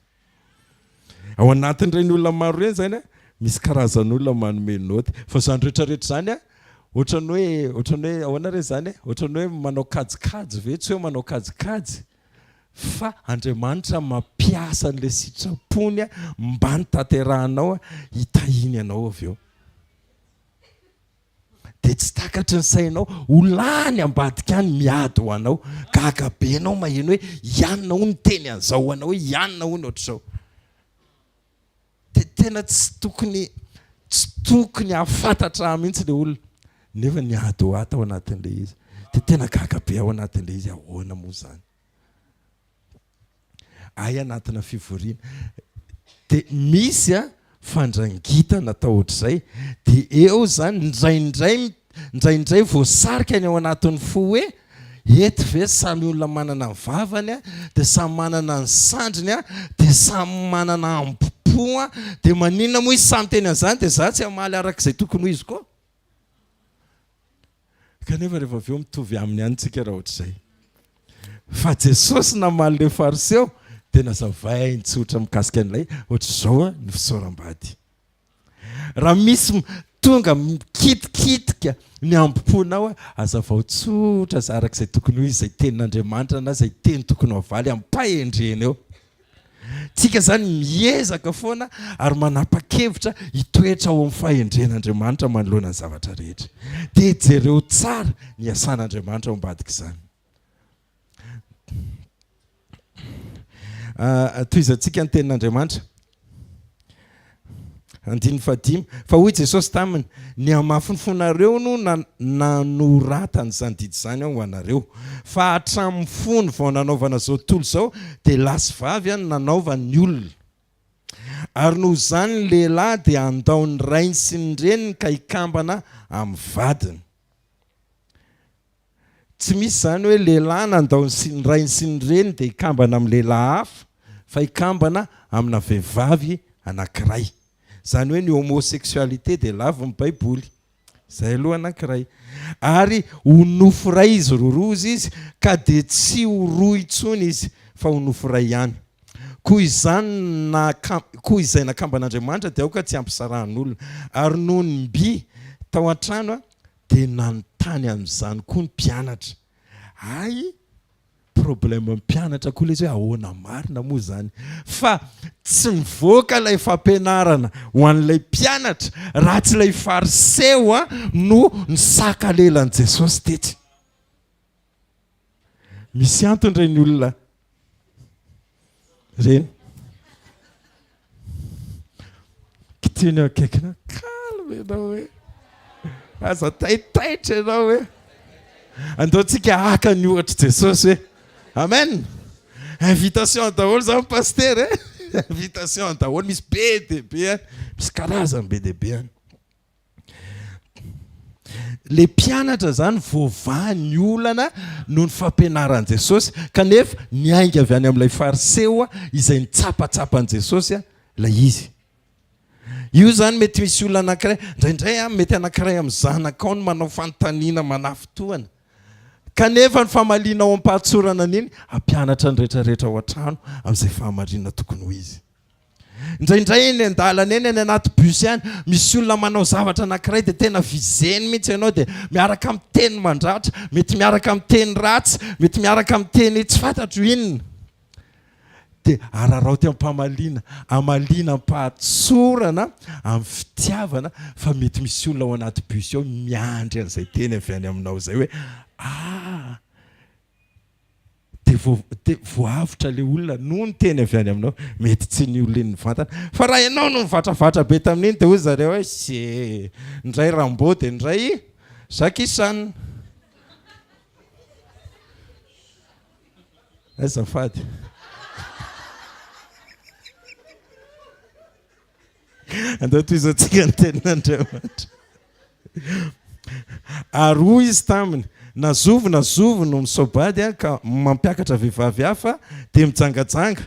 Ao anatin'ireny olona maro ireny izany misy karazan'olona manome naoty. Fa izany rehetra rehetra izany ohatran'ny hoe ohatran'ny hoe ahoana re izany e? Ohatran'ny hoe manao kajikajy ve? Tsy hoe manao kajikajy. Fa Andriamanitra mampiasa an'ilay sitrapony mba notanterahanao hitahiany anao avy eo. Dia tsy takatry ny sainao, ho lany ambadika any miady ho anao. Gaga be ianao maheno hoe i anona hono niteny an'izao ho anao, hoe i anona hono ohatr'izao. Dia tena tsy tokony tsy tokony hahafantatra ahy mihitsy ilay olona. Nefa niady ho ahy tao anatin'ilay izy. Dia tena gaga be ao anatin'ilay izy, ahoana moa izany? Hay anatina fivoriana. Dia misy a fandrangitana atao ohatr'izay. Dia eo izany indraindray indraindray voasarika ny ao anatin'ny fo hoe eto ve samy olona manana ny vavany a, dia samy manana ny sandriny a, dia samy manana ambo-po a, dia maninona moa izy samy miteny an'izany dia za tsy hamaly arak'izay tokony ho izy koa? Kanefa rehefa avy eo mitovy aminy ihany tsika raha ohatr'izay. Fa Jesosy namaly ireo Fariseo dia nazavainy tsotra mikasika an'ilay ohatr'izao ny fisaoram-bady. Raha misy tonga mikitikitika ny ambo-ponao, azavao tsotra araka izay tokony ho izy izay tenin'Andriamanitra na izay teny tokony ho avaly amim-pahendrena eo. Tsika izany miezaka foana ary manapa-kevitra hitoetra ao amin'ny fahendren'Andriamanitra manoloana ny zavatra rehetra. Dia jereo tsara ny asan'Andriamanitra ao ambadik'izany. Tohizantsika ny tenin'Andriamanitra. Andininy fahadimy, Fa hoy Jesosy taminy, Ny hamafin'ny fonareo no nanoratany izany didy izany ho anareo. Fa hatramin'ny fony vao nanaovana izao tontolo izao, dia lahy sy vavy no nanaovany ny olona. Ary noho izany ny lehilahy dia handao ny rainy sy ny reniny ka hikambana amin'ny vadiny. Tsy misy izany hoe lehilahy nandao ny sy ny rainy sy ny reniny dia hikambana amin'ny lehilahy hafa fa hikambana amina vehivavy anankiray. Izany hoe ny homosexualité dia lavin'ny baiboly. Izay aloha anankiray. Ary ho nofo iray izy roroa hozy izy ka dia tsy ho roa intsony izy fa ho nofo iray ihany. Koa izany na koa izay nakamban'Andriamanitra dia aoka tsy hampisarahan'olona. Ary nony mby tao an-trano Dia nanontany an'izany koa ny mpianatra. Hay, problème mpianatra koa ilay izy hoe ahoana marina moa izany? Fa tsy mivoaka ilay fampianarana ho an'ilay mpianatra raha tsy ilay fariseo no nisaka lelan'i Jesosy tetsy. Misy antony ireny olona ireny. Kitihiny eo akaikinao, calme ianao hoe. Aza taitaitra ianao hoe. Andao tsika haka ny ohatr'i Jesosy hoe. Amen. Invitation daholo zany pasteur eh. Invitation daholo, misy be dia be, misy karazany be dia be any. Le mpianatra zany voavaha ny olana noho ny fampianaran'i Jesosy, kanefa niainga avy any amin'ilay Fariseo izay nitsapatsapa an'i Jesosy ilay izy. Io zany mety misy olona anankiray, indraindray an, mety anankiray amin'ny zanakao no manao fanontaniana manafintohina, kanefa ny famalianao am-pahatsorana an'iny hampianatra ny rehetrarehetra ao an-trano amin'izay fahamarinana tokony ho izy. Indraindray eny an-dalana eny, any anaty bus any, misy olona manao zavatra anankiray dia tena visé-ny mihitsy ianao dia miaraka amin'ny teny mandratra, mety miaraka amin'ny teny ratsy, mety miaraka amin'ny teny tsy fantatro inona. Dia araraoty am-pamaliana, amaliana am-pahatsorana, amin'ny fitiavana fa mety misy olona ao anaty bus ao miandry an'izay teny avy any aminao izay hoe ah! Dia vo, dia voavotra ilay olona noho ny teny avy any aminao. Mety tsy ny olona iny nivantana. Fa raha ianao no nivatravatra be tamin'iny dia hoy zareo hoe se, indray Rambo dia indray Jackie Chan. Azafady. Andao tohizantsika ny tenin'Andriamanitra. Ary hoy izy taminy, Na zovy na zovy no misaobady ka mampiakatra vehivavy hafa, dia mijangajanga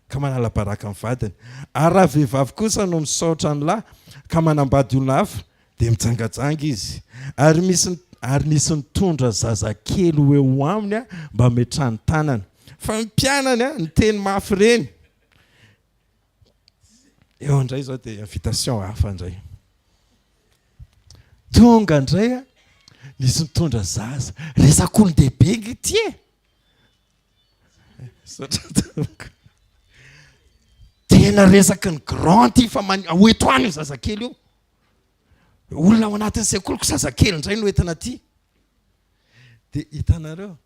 ka manala baraka ny vadiny. Ary raha vehivavy kosa no misaotra ny lahy ka manambady olona hafa, dia mijangajanga izy. Ary misy ary nisy nitondra zazakely ho eo aminy mba hametrahany tanana. Fa ny mpianany niteny mafy ireny. Eo indray izao dia invitation hafa indray. Tonga indray a, nisy nitondra zaza. Resak'olon-dehibe nge ity e. Misaotra tompoko. Tena resaky ny grand ty fa mani- ho eto any io zazakely io. Olona ao anatin'ny sekoliko zazakely indray no entina aty. Dia hitanareo,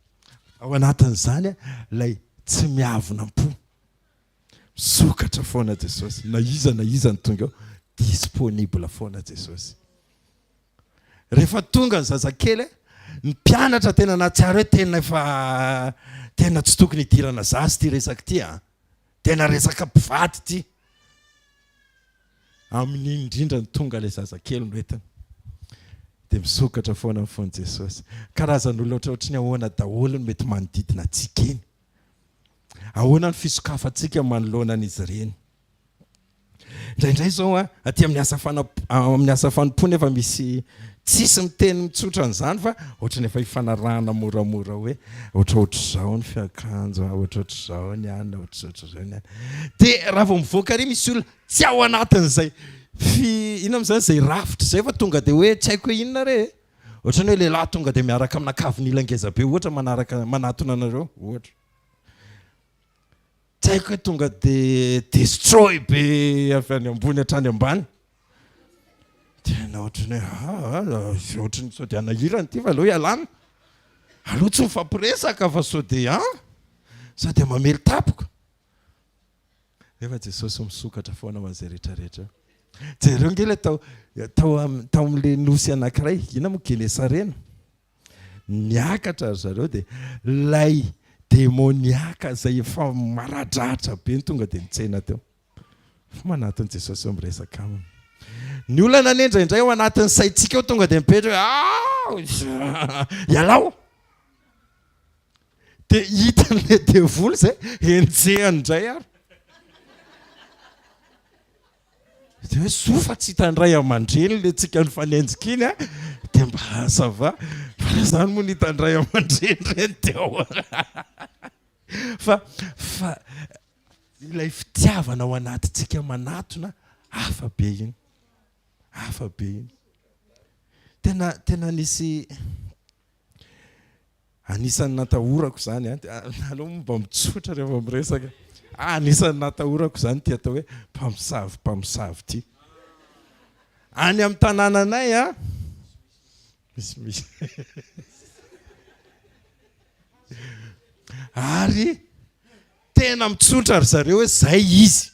ao anatin'izany ilay tsy miavona am-po. Misokatra foana Jesosy, na iza na iza no tonga eo, disponible foana Jesosy. Rehefa tonga ny zazakely, ny mpianatra tena nahatsiaro hoe tena efa tena tsy tokony hidirana zaza ity resaka ity an. Tena resaka mpivady ity. Amin'iny indrindra no tonga ilay zazakely noentiny. Dia misokatra foana ny fon'i Jesosy. Karazan'olona ohatrohatry ny ahoana daholo no mety manodidina antsika eny. Ahoana ny fisokafantsika manoloana an'izy ireny? Indraindray izao an, aty amin'ny asa fanamp- amin'ny asa fanompoana efa misy tsisy miteny mitsotra an'izany fa ohatran'ny efa ifanarahana moramora hoe ohatrohatr'izao ny fiakanjo, ohatrohatr'izao ny anona, ohatrohatr'izao ny anona. Dia raha vao mivoaka ary misy olona tsy ao anatin'izay fi inona moa izany izay rafitra izay fa tonga dia hoe tsy haiko hoe inona re e. Ohatran'ny hoe lehilahy tonga dia miaraka amina kavin'ila ngeza be ohatra manaraka manatona anareo ohatra. Tsy haiko hoe tonga dia destroy be avy any ambony hatrany ambany. Tena ohatran'ny hoe ah, ah, ohatran'ny sao dia hanahirana ity fa aleo ialana. Aleo tsy mifampiresaka fa sao dia an, sao dia mamely tampoka. Nefa Jesosy misokatra foana ho an'izay rehetra rehetra eo. Jereo ange ilay tao tao tao amin'ilay nosy anankiray, inona moa Genesarena. Niakatra ry zareo dia ilay demoniaka izay efa maradratra be no tonga dia nitsena teo. Fa manatona Jesosy eo miresaka aminy. Ny olana anie indraindray ao anatin'ny saintsika ao tonga dia mipetraka hoe ah! Ialao! Dia hitan'ilay devoly izay, henjehany indray ary. Dia hoe soa fa tsy hitan'ny ray aman-dreny ilay tsika nifanenjika iny an, dia mba ça va. Fa raha izany moa no hitan'ny ray aman-dreny ireny dia ahoana? Fa, fa ilay fitiavana ao anatintsika manatona, hafa be iny. Hafa be iny. Tena, tena nisy. Anisan'ny natahorako izany an, aleo moa mba mitsotra rehefa miresaka. Anisan'ny natahorako izany ity atao hoe mpamosavy mpamosavy ity. Any amin'ny tanànanay an, misimisy. Ary tena mitsotra ry zareo hoe zay izy.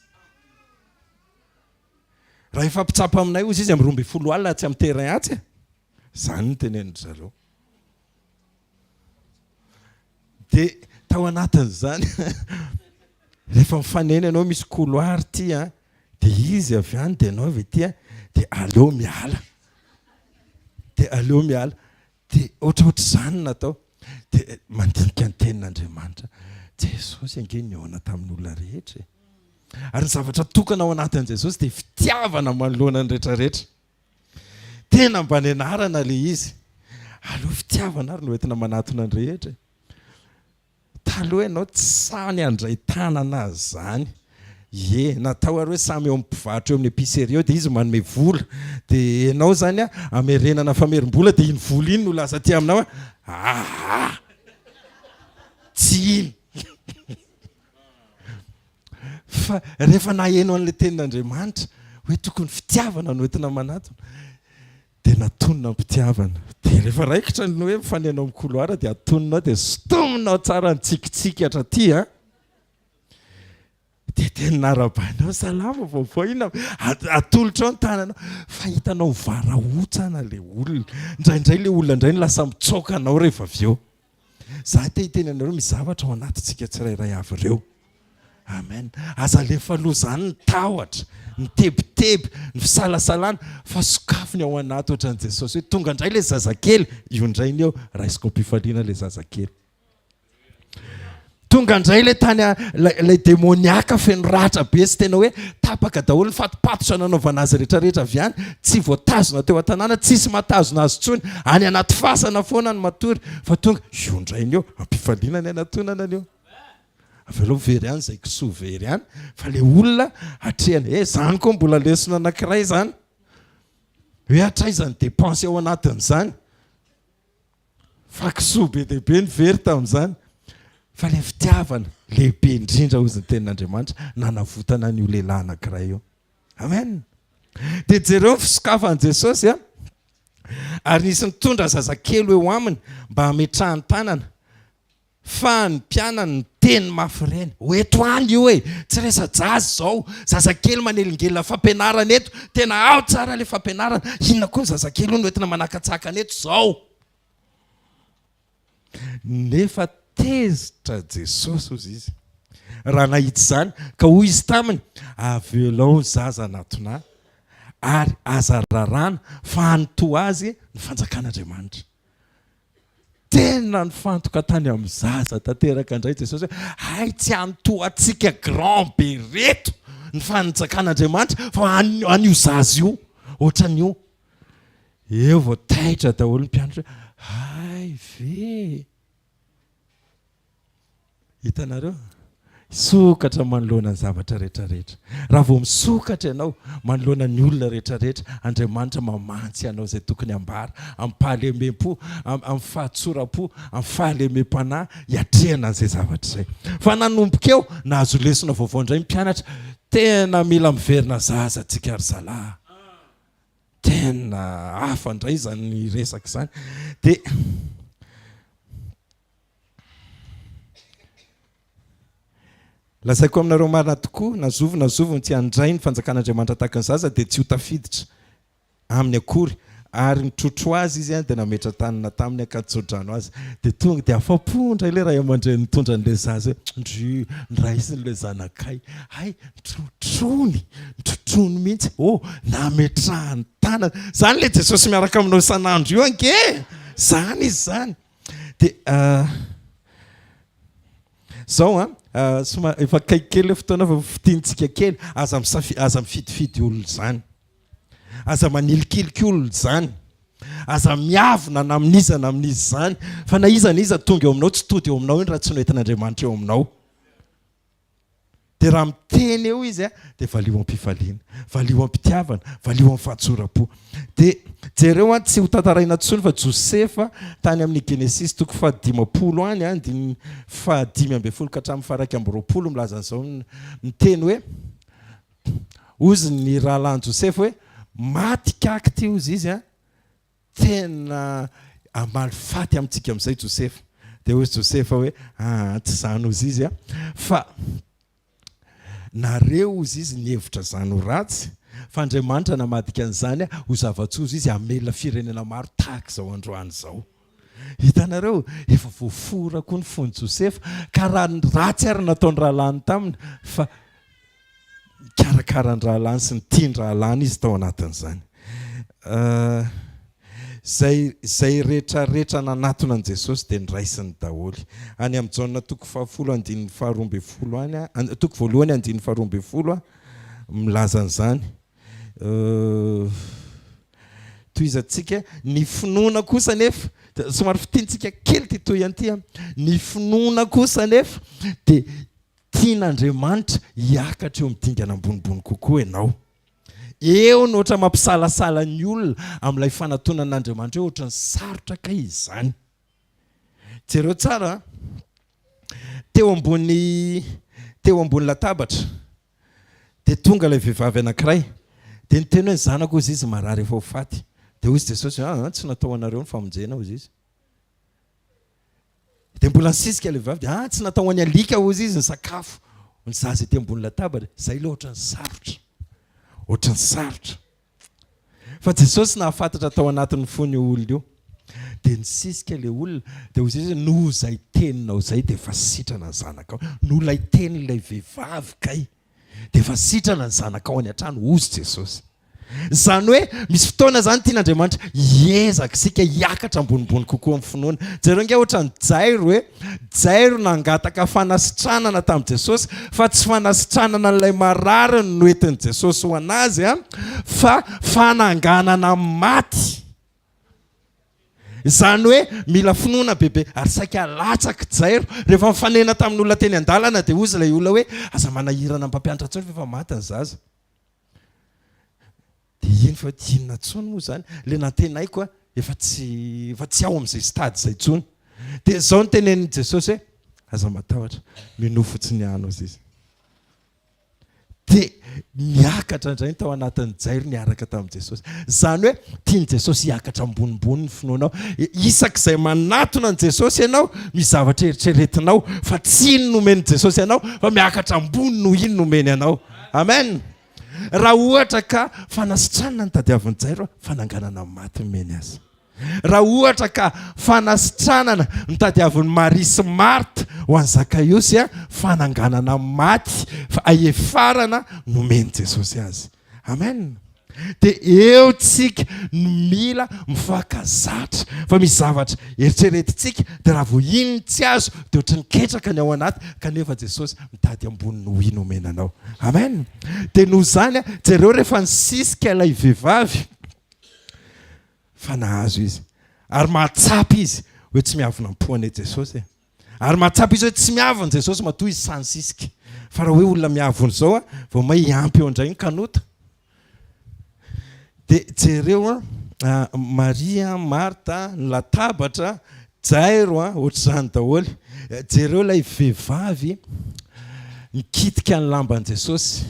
Raha hifampitsapa aminay hozy izy amin'ny 12 alina atsy amin'ny terrain atsy e. Izany no tenenin-dry zareo. Dia tao anatin'izany, rehefa mifanena ianao misy couloir ity an, dia izy avy any dia ianao avy aty an, dia aleo miala. Dia aleo miala. Dia ohatrohatr'izany no natao. Dia mandinika ny tenin'Andriamanitra. Jesosy ange nihaona tamin'olona rehetra e. Ary ny zavatra tokana ao anatin'i Jesosy dia fitiavana manoloana ny rehetrarehetra. Tena mba nianarana ilay izy. Aleo fitiavana ary no entina manatona ny rehetra e. Taloha ianao tsy sahy ny handray tanana azy izany. Ie, natao ary hoe samy eo amin'ny mpivarotra eo amin'ny épicerie eo dia izy manome vola. Dia ianao izany an, amerenana famerim-bola dia iny vola iny no lasa aty aminao an. Aa! Tsy iny. Fa rehefa naheno an'ilay tenin'Andriamanitra hoe tokony fitiavana no entina manatona dia natonina am-pitiavana. Dia rehefa raikitra ny hoe mifanena ao amin'ny couloir dia atoninao dia sintominao tsara ny tsikitsiky hatraty an. Dia tena arahabainao, salama, vaovao inona? Atolotrao ny tananao fa hitanao varahontsana ilay olona. Indraindray ilay olona indray no lasa mitsoaka anao rehefa avy eo. Za te hiteny anareo misy zavatra ao anatintsika tsirairay avy ireo. Amen. Aza alefa aloha izany ny tahotra, ny tebiteby, ny fisalasalana fa sokafy ny ao anaty ohatran'i Jesosy hoe tonga indray ilay zazakely, io indray ny eo, raisiko am-pifaliana ilay zazakely. Tonga indray ilay tany ilay demoniaka feno ratra be sy tena hoe tapaka daholo ny fatipatotra nanaovana azy rehetrarehetra avy any, tsy voatazona teo an-tanàna, tsisy mahatazona azy intsony, any anaty fasana foana ny matory, fa tonga, io indray ny eo, am-pifaliana ny anatonana an'io. Avy aloha very any izay kisoa very any, fa ilay olona atrehana, eh zany koa mbola lesona anankiray izany, hoe hatraiza ny dépense ao anatin'izany. Fa kisoa be dia be ny very tamin'izany. Fa ilay fitiavana lehibe indrindra hozy ny tenin'Andriamanitra nanavotana an'io lehilahy anankiray io. Amen. Dia jereo ny fisokafan'i Jesosy a. Ary nisy nitondra zazakely ho eo aminy mba hametrahany tanana. Fa ny mpianany niteny mafy ireny, Ho eto any io e! Tsy resa-jaza izao! Zazakely manelingelina fampianarana eto! Tena ao tsara ilay fampianarana! Inona koa ny zazakely io no entina manakatsakana eto izao? Nefa tezitra Jesosy, hozy izy, raha nahita izany, ka hoy izy taminy, Avelao ny zaza hanatona Ahy, ary aza raràna, fa any toa azy ny fanjakan'Andriamanitra. Tena nifantoka tany amin'ny zaza tanteraka indray Jesosy hoe, hay tsy any toa antsika grand be reto ny fanjakan'Andriamanitra fa an'io zaza io, ohatran'io. Eo vao taitra daholo ny mpianatra hoe, hay ve! Hitanareo? Hisokatra manoloana ny zavatra rehetra rehetra. Raha vao misokatra ianao manoloana ny olona rehetra rehetra, Andriamanitra mamantsy anao izay tokony hambara amim-pahalemem-po, amin'ny fahatsoram-po, amin'ny fahalemem-panahy hiatrehana an'izay zavatra izay. Fa nanomboka eo, nahazo lesona vaovao indray ny mpianatra, tena mila miverina zaza tsika ry zalahy. Tena hafa indray izany resaka izany. Dia Lazaiko aminareo marina tokoa, na zovy na zovy no tsy handray ny fanjakan'Andriamanitra tahaka ny zaza dia tsy ho tafiditra aminy akory. Ary nitrotro azy izy dia nametra-tanana taminy ka nitso-drano azy. Dia tonga dia afa-po indray ilay ray aman-dreny nitondra an'ilay zaza hoe, ndry, noraisiny ilay zanakay. Hay, nitrotrony, nitrotrony mihitsy. Oh, nametrahany tanana. Izany ilay Jesosy miaraka aminao isan'andro io ange e! Izany izy izany. Dia zao an, somary efa akaiky kely ilay fotoana fa fintinitsika kely, aza misafi- aza mifidifidy olona izany, aza manilikiliky olona izany, aza miavona na amin'iza na amin'iza izany, fa na iza na iza tonga eo aminao tsy tody eo aminao iny raha tsy noentin'Andriamanitra eo aminao. Dia raha miteny eo izy dia valio am-pifaliana, valio am-pitiavana, valio amin'ny fahatsoram-po. Dia jereo an, tsy ho tantaraina intsony fa Josefa tany amin'ny Genesisy toko fahadimampolo any, andininy fahadimy ambin'ny folo ka hatramin'ny faha-21 milaza an'izao miteny hoe, hozy ny rahalahin'i Josefa hoe, maty kaky ity hozy izy an, Tena hamaly faty amintsika amin'izay Josefa. Dia hoy Josefa hoe, Aa, tsy izany hozy izy a, fa nareo hozy izy nihevitra izany ho ratsy, fa Andriamanitra namadika an'izany ho zava-tsoa hozy izy hamelona firenena maro tahaka izao androany izao. Hitanareo, efa voafora koa ny fon'i Josefa, ka raha ny ratsy ary nataon'ny rahalahiny taminy, fa nikarakara ny rahalahiny sy nitia ny rahalahiny izy tao anatin'izany. Izay izay rehetrarehetra nanatona an'i Jesosy dia noraisiny daholo. Any amin'i Jaona toko fahafolo andininy faharoa ambin'ny folo any, toko voalohany andininy faharoa ambin'ny folo milaza an'izany. Tohizantsika, ny finoana kosa anefa, somary fintintsika kely ity tohiny ity, ny finoana kosa anefa dia Tian'Andriamanitra hiakatra eo amin'ny dingana ambonimbony kokoa ianao. Eo no ohatra mampisalasala ny olona amin'ilay fanatonana an'Andriamanitra eo, ohatran'ny sarotra kay izany. Jereo tsara an! Teo ambony teo ambony latabatra dia tonga ilay vehivavy anankiray dia niteny hoe ny zanako hozy izy marary efa ho faty. Dia hozy Jesosy hoe aa tsy natao ho anareo ny famonjena hozy izy. Dia mbola nisisika ilay vehivavy dia ah tsy natao ho an'ny alika hozy izy ny sakafo, ny zaza ety ambony latabatra, izay ilay ohatran'ny sarotra, ohatran'ny sarotra. Fa Jesosy nahafantatra tao anatin'ny fony io olona io. Dia nisisika ilay olona, dia hozy izy noho izay teninao izay dia efa sitrana ny zanakao. Noho ilay tenin'ilay vehivavy kay dia efa sitrana ny zanakao any an-trano hozy Jesosy. Izany hoe misy fotoana izany tian'Andriamanitra hiezaka isika hiakatra ambonimbony kokoa amin'ny finoana. Jereo ange ohatran'i Jairo e! Jairo nangataka fanasitranana tamin'i Jesosy fa tsy fanasitranana an'ilay marariny no entin'i Jesosy ho an'azy fa fananganana maty. Izany hoe mila finoana bebe ary saika latsak'i Jairo. Rehefa nifanena tamin'olona teny an-dalana dia hozy ilay olona hoe aza manahirana ny mpampianatra intsony fa efa maty ny zaza. Dia iny fa inona intsony moa izany? Ilay nantenaiko a, efa tsy efa tsy ao amin'izay stade izay intsony. Dia izao no tenenin'i Jesosy hoe, Aza matahotra, minoa fotsiny ihany hozy izy. Dia niakatra indray ny tao anatin'i Jairo niaraka tamin'i Jesosy. Izany hoe tian'i Jesosy hiakatra ambonimbony ny finoanao. Isak'izay manatona an'i Jesosy ianao, misy zavatra eritreretinao fa tsy iny nomen'i Jesosy anao fa miakatra ambony noho iny nomeny anao. Amen. Raha ohatra ka fanasitranana no tadiavin'i Jairo, fananganana ny maty nomeny azy. Raha ohatra ka fanasitranana no tadiavin'i Maria sy Marta ho an'i Zakaiosy, fananganana maty fahefarana nomen'i Jesosy azy. Amen. Dia eo tsika no mila mifankazatra fa misy zavatra eritreretintsika dia raha vao iny tsy azo dia ohatran'ny ketraka ny ao anaty kanefa Jesosy mitady ambony noho iny omena anao. Amen. Dia noho izany, jereo rehefa nisisika ilay vehivavy Fa nahazo izy. Ary mahatsapa izy hoe tsy miavona am-po anie Jesosy e. Ary mahatsapa izy hoe tsy miavona Jesosy matoa izy sahy nisisika. Fa raha hoe olona miavona izao a, vao may hiampy eo indray ny kanota. Dia jereo an, Maria, Marta, ny latabatra, Jairo an, ohatr'izany daholo. Jereo ilay vehivavy nikitika ny lamban'i Jesosy.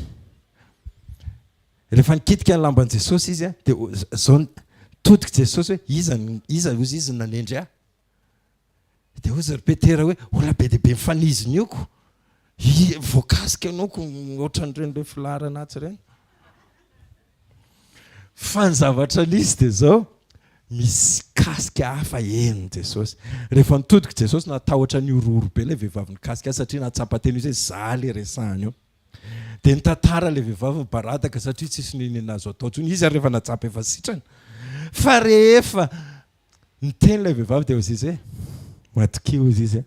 Rehefa nikitika ny lamban'i Jesosy izy dia zao nitodika Jesosy hoe iza iza hozy izy no nanendry ahy? Dia hozy ry Petera hoe olona be dia be mifanizina io ko. Voakasika ianao ko ohatran'ireny le filaharana atsy ireny. Fa ny zavatra nisy dia zao, misy kasika hafa henon'i Jesosy. Rehefa nitodika Jesosy natahotra nihorohoro be ilay vehivavy nikasika azy satria nahatsapa tena izy hoe za le resahana io. Dia nitantara ilay vehivavy mibaradaka satria tsisy n'inon'inona azo atao intsony. Izy ary efa nahatsapa efa sitrana. Fa rehefa niteny ilay vehivavy dia hozy izy hoe, matokia hozy izy,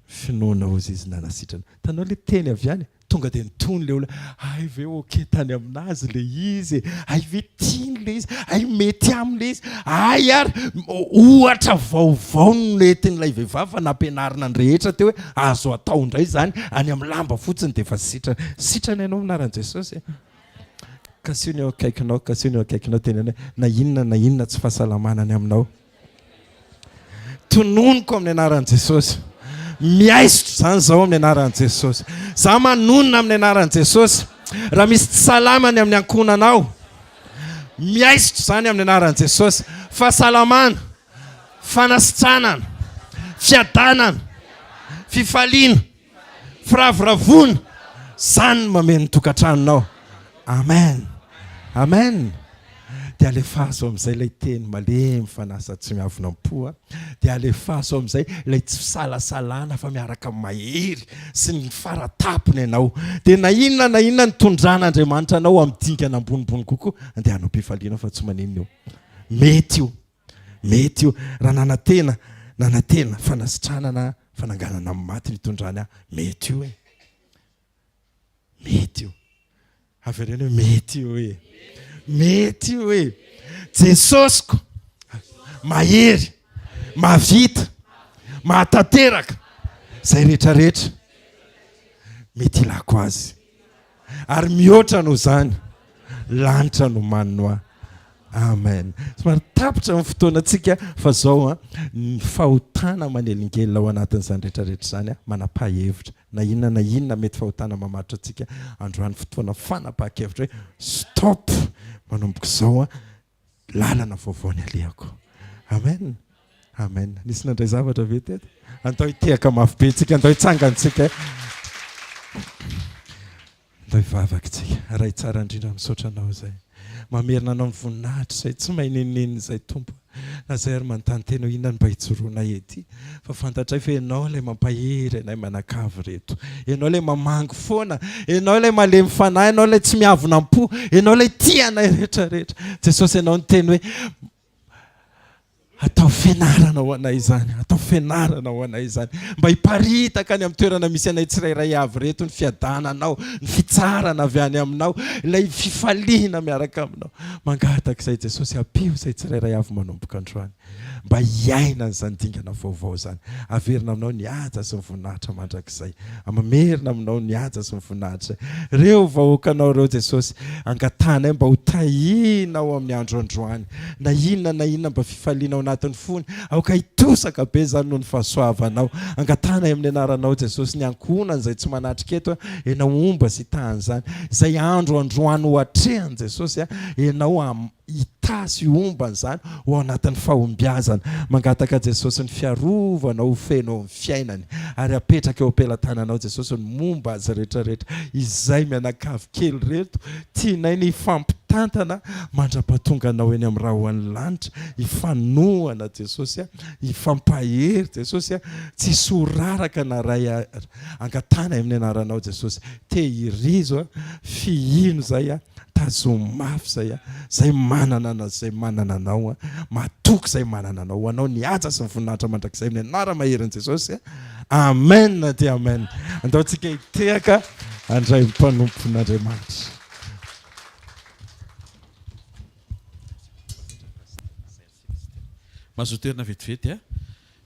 finoana hozy izy nanasitrana. Hitanao ilay teny avy any? Tonga dia nitony ilay olona, hay ve ok tany aminazy ilay izy e, hay ve tiany ilay izy, hay mety aminy ilay izy, hay ary ohatra vaovao no nentin'ilay vehivavy fa nampianarina ny rehetra teo hoe Azo atao indray izany any amin'ny lamba fotsiny dia efa sitrana. Sitrana ianao amin'ny anaran'i Jesosy e. Kasiho ny eo akaikinao, kasiho ny eo akaikinao teneno hoe na inona na inona tsy fahasalamana any aminao. Tononiko amin'ny anaran'i Jesosy. Miaisotra izany izao amin'ny anaran'i Jesosy. Za manonona amin'ny anaran'i Jesosy. Raha misy tsy salama ny amin'ny ankohonanao, miaisotra izany amin'ny anaran'i Jesosy. Fahasalamana. fanasitranana, fiadanana, fifaliana, firavoravoana, zany no mameno ny tokantranonao. Amen. Amen. Dia alefaso amin'izay ilay teny malemy fanahy sady tsy miavona am-po a. Dia alefaso amin'izay ilay tsy fisalasalana fa miaraka amin'ny mahery sy ny faratapony ianao. Dia na inona na inona nitondran'Andriamanitra anao amin'ny dingana ambonimbony kokoa, andeha hanao am-pifaliana fa tsy maninona io. Mety io. Mety io. Raha nanantena, nanantena fanasitranana, fananganana amin'ny maty nitondrany ahy. Mety io e. Mety io. Avereno hoe mety io e. Mety io e. Jesosiko mahery, mahavita, mahatanteraka izay rehetra rehetra mety ilako azy. Ary mihoatra noho izany, lanitra no manno ahy. Amen. Somary tapitra ny fotoanantsika fa zao an, ny fahotana manelingelina ao anatin'izany rehetra rehetra izany an, manapaha hevitra. Na inona na inona mety fahotana mamatotra antsika androany fotoana fanapahan-kevitra hoe stop manomboka izao an, lalana vaovao ny alehako. Amen. Amen. Nisy nandray zavatra ve teto? Andao hitehaka mafy be tsika, andao hitsangana tsika. Andao hivavaka tsika. Ray tsara indrindra, misaotra anao izay. Mamerina anao ny voninahitra izay tsy mahay n'inon'inona izay Tompo. Na izay ary manontany tena hoe inona no mba hijoroanay ety. Fa fantatray fa Ianao ilay mampahery anay manakavy ireto. Ianao ilay mamangy foana. Ianao ilay malemy fanahy. Ianao ilay tsy miavona am-po. Ianao ilay tia anay rehetra rehetra. Jesosy Ianao niteny hoe atao fianarana ho anay izany. Atao fianarana ho anay izany. Mba hiparitaka any amin'ny toerana misy anay tsirairay avy ireto ny fiadananao, ny fitsarana avy any aminao, ilay fifaliana miaraka aminao. Mangataka izay Jesosy ampio izay tsirairay avy manomboka androany. mba hiaina an'izany dingana vaovao izany. Averina aminao ny haja sy ny voninahitra mandrakizay. Mamerina aminao ny haja sy ny voninahitra ireo vahoakanao ireo Jesosy. Angatahanay mba ho tahianao amin'ny andro androany. Na inona na inona mba fifaliana ao anatin'ny fony, aoka hitosaka be izany noho ny fahasoavanao. Angatahanay amin'ny anaranao Jesosy ny ankohonany izay tsy manatrika eto, Ianao homba sy hitaha an'izany. Izay andro androany ho atrehany Jesosy, Ianao hitaha sy homba an'izany ho ao anatin'ny fahombiazana. Mangataka Jesosy ny fiarovanao ho feno ao amin'ny fiainany ary apetraka eo am-pelatananao Jesosy ny momba azy rehetra rehetra. Izay mianakavy kely ireto tianay ny hifampitantana mandra-pahatonga anao eny amin'ny rahon'ny lanitra, hifanohana Jesosy a, hifampahery Jesosy a, tsy hisy ho raraka na ray angatahana amin'ny anaranao Jesosy. Tehirizo a, fihino izay a. Tazomy mafy izay a, izay manana ana izay manana anao a, matoky izay manana anao. Ho anao ny haja sy ny voninahitra mandrakizay amin'ny anara-maherin'i Jesosy a. Amen dia amen. Andao tsika hitehaka handray ny mpanompon'Andriamanitra. Mazoto toerana vetivety a.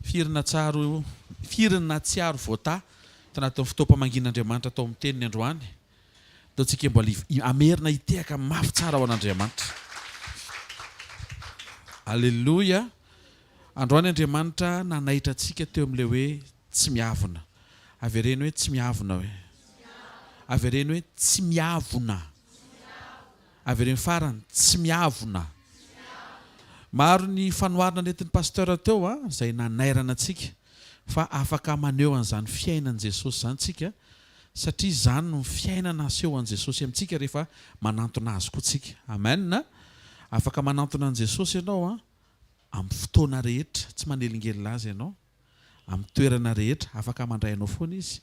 Firy nahatsiaro firy ny nahatsiaro voatahy tanatin'ny fotoam-pamangian'Andriamanitra tao amin'ny teniny androany? Ataontsika mbola hamerina hitehaka mafy tsara ho an'Andriamanitra. Aleloia! Androany Andriamanitra nanaitra antsika teo amin'ilay hoe tsy miavona. Avereno hoe tsy miavona hoe. Avereno hoe tsy miavona. Avereno farany, tsy miavona. Maro ny fanoharana nentin'ny pasteur teo izay nanairana antsika fa afaka maneho an'izany fiainan'i Jesosy izany tsika satria izany no fiainana aseho an'i Jesosy amintsika rehefa manantona Azy koa tsika. Amen! Afaka manantona an'i Jesosy ianao an, amin'ny fotoana rehetra, tsy manelingelina Azy ianao, amin'ny toerana rehetra, afaka mandray anao foana Izy,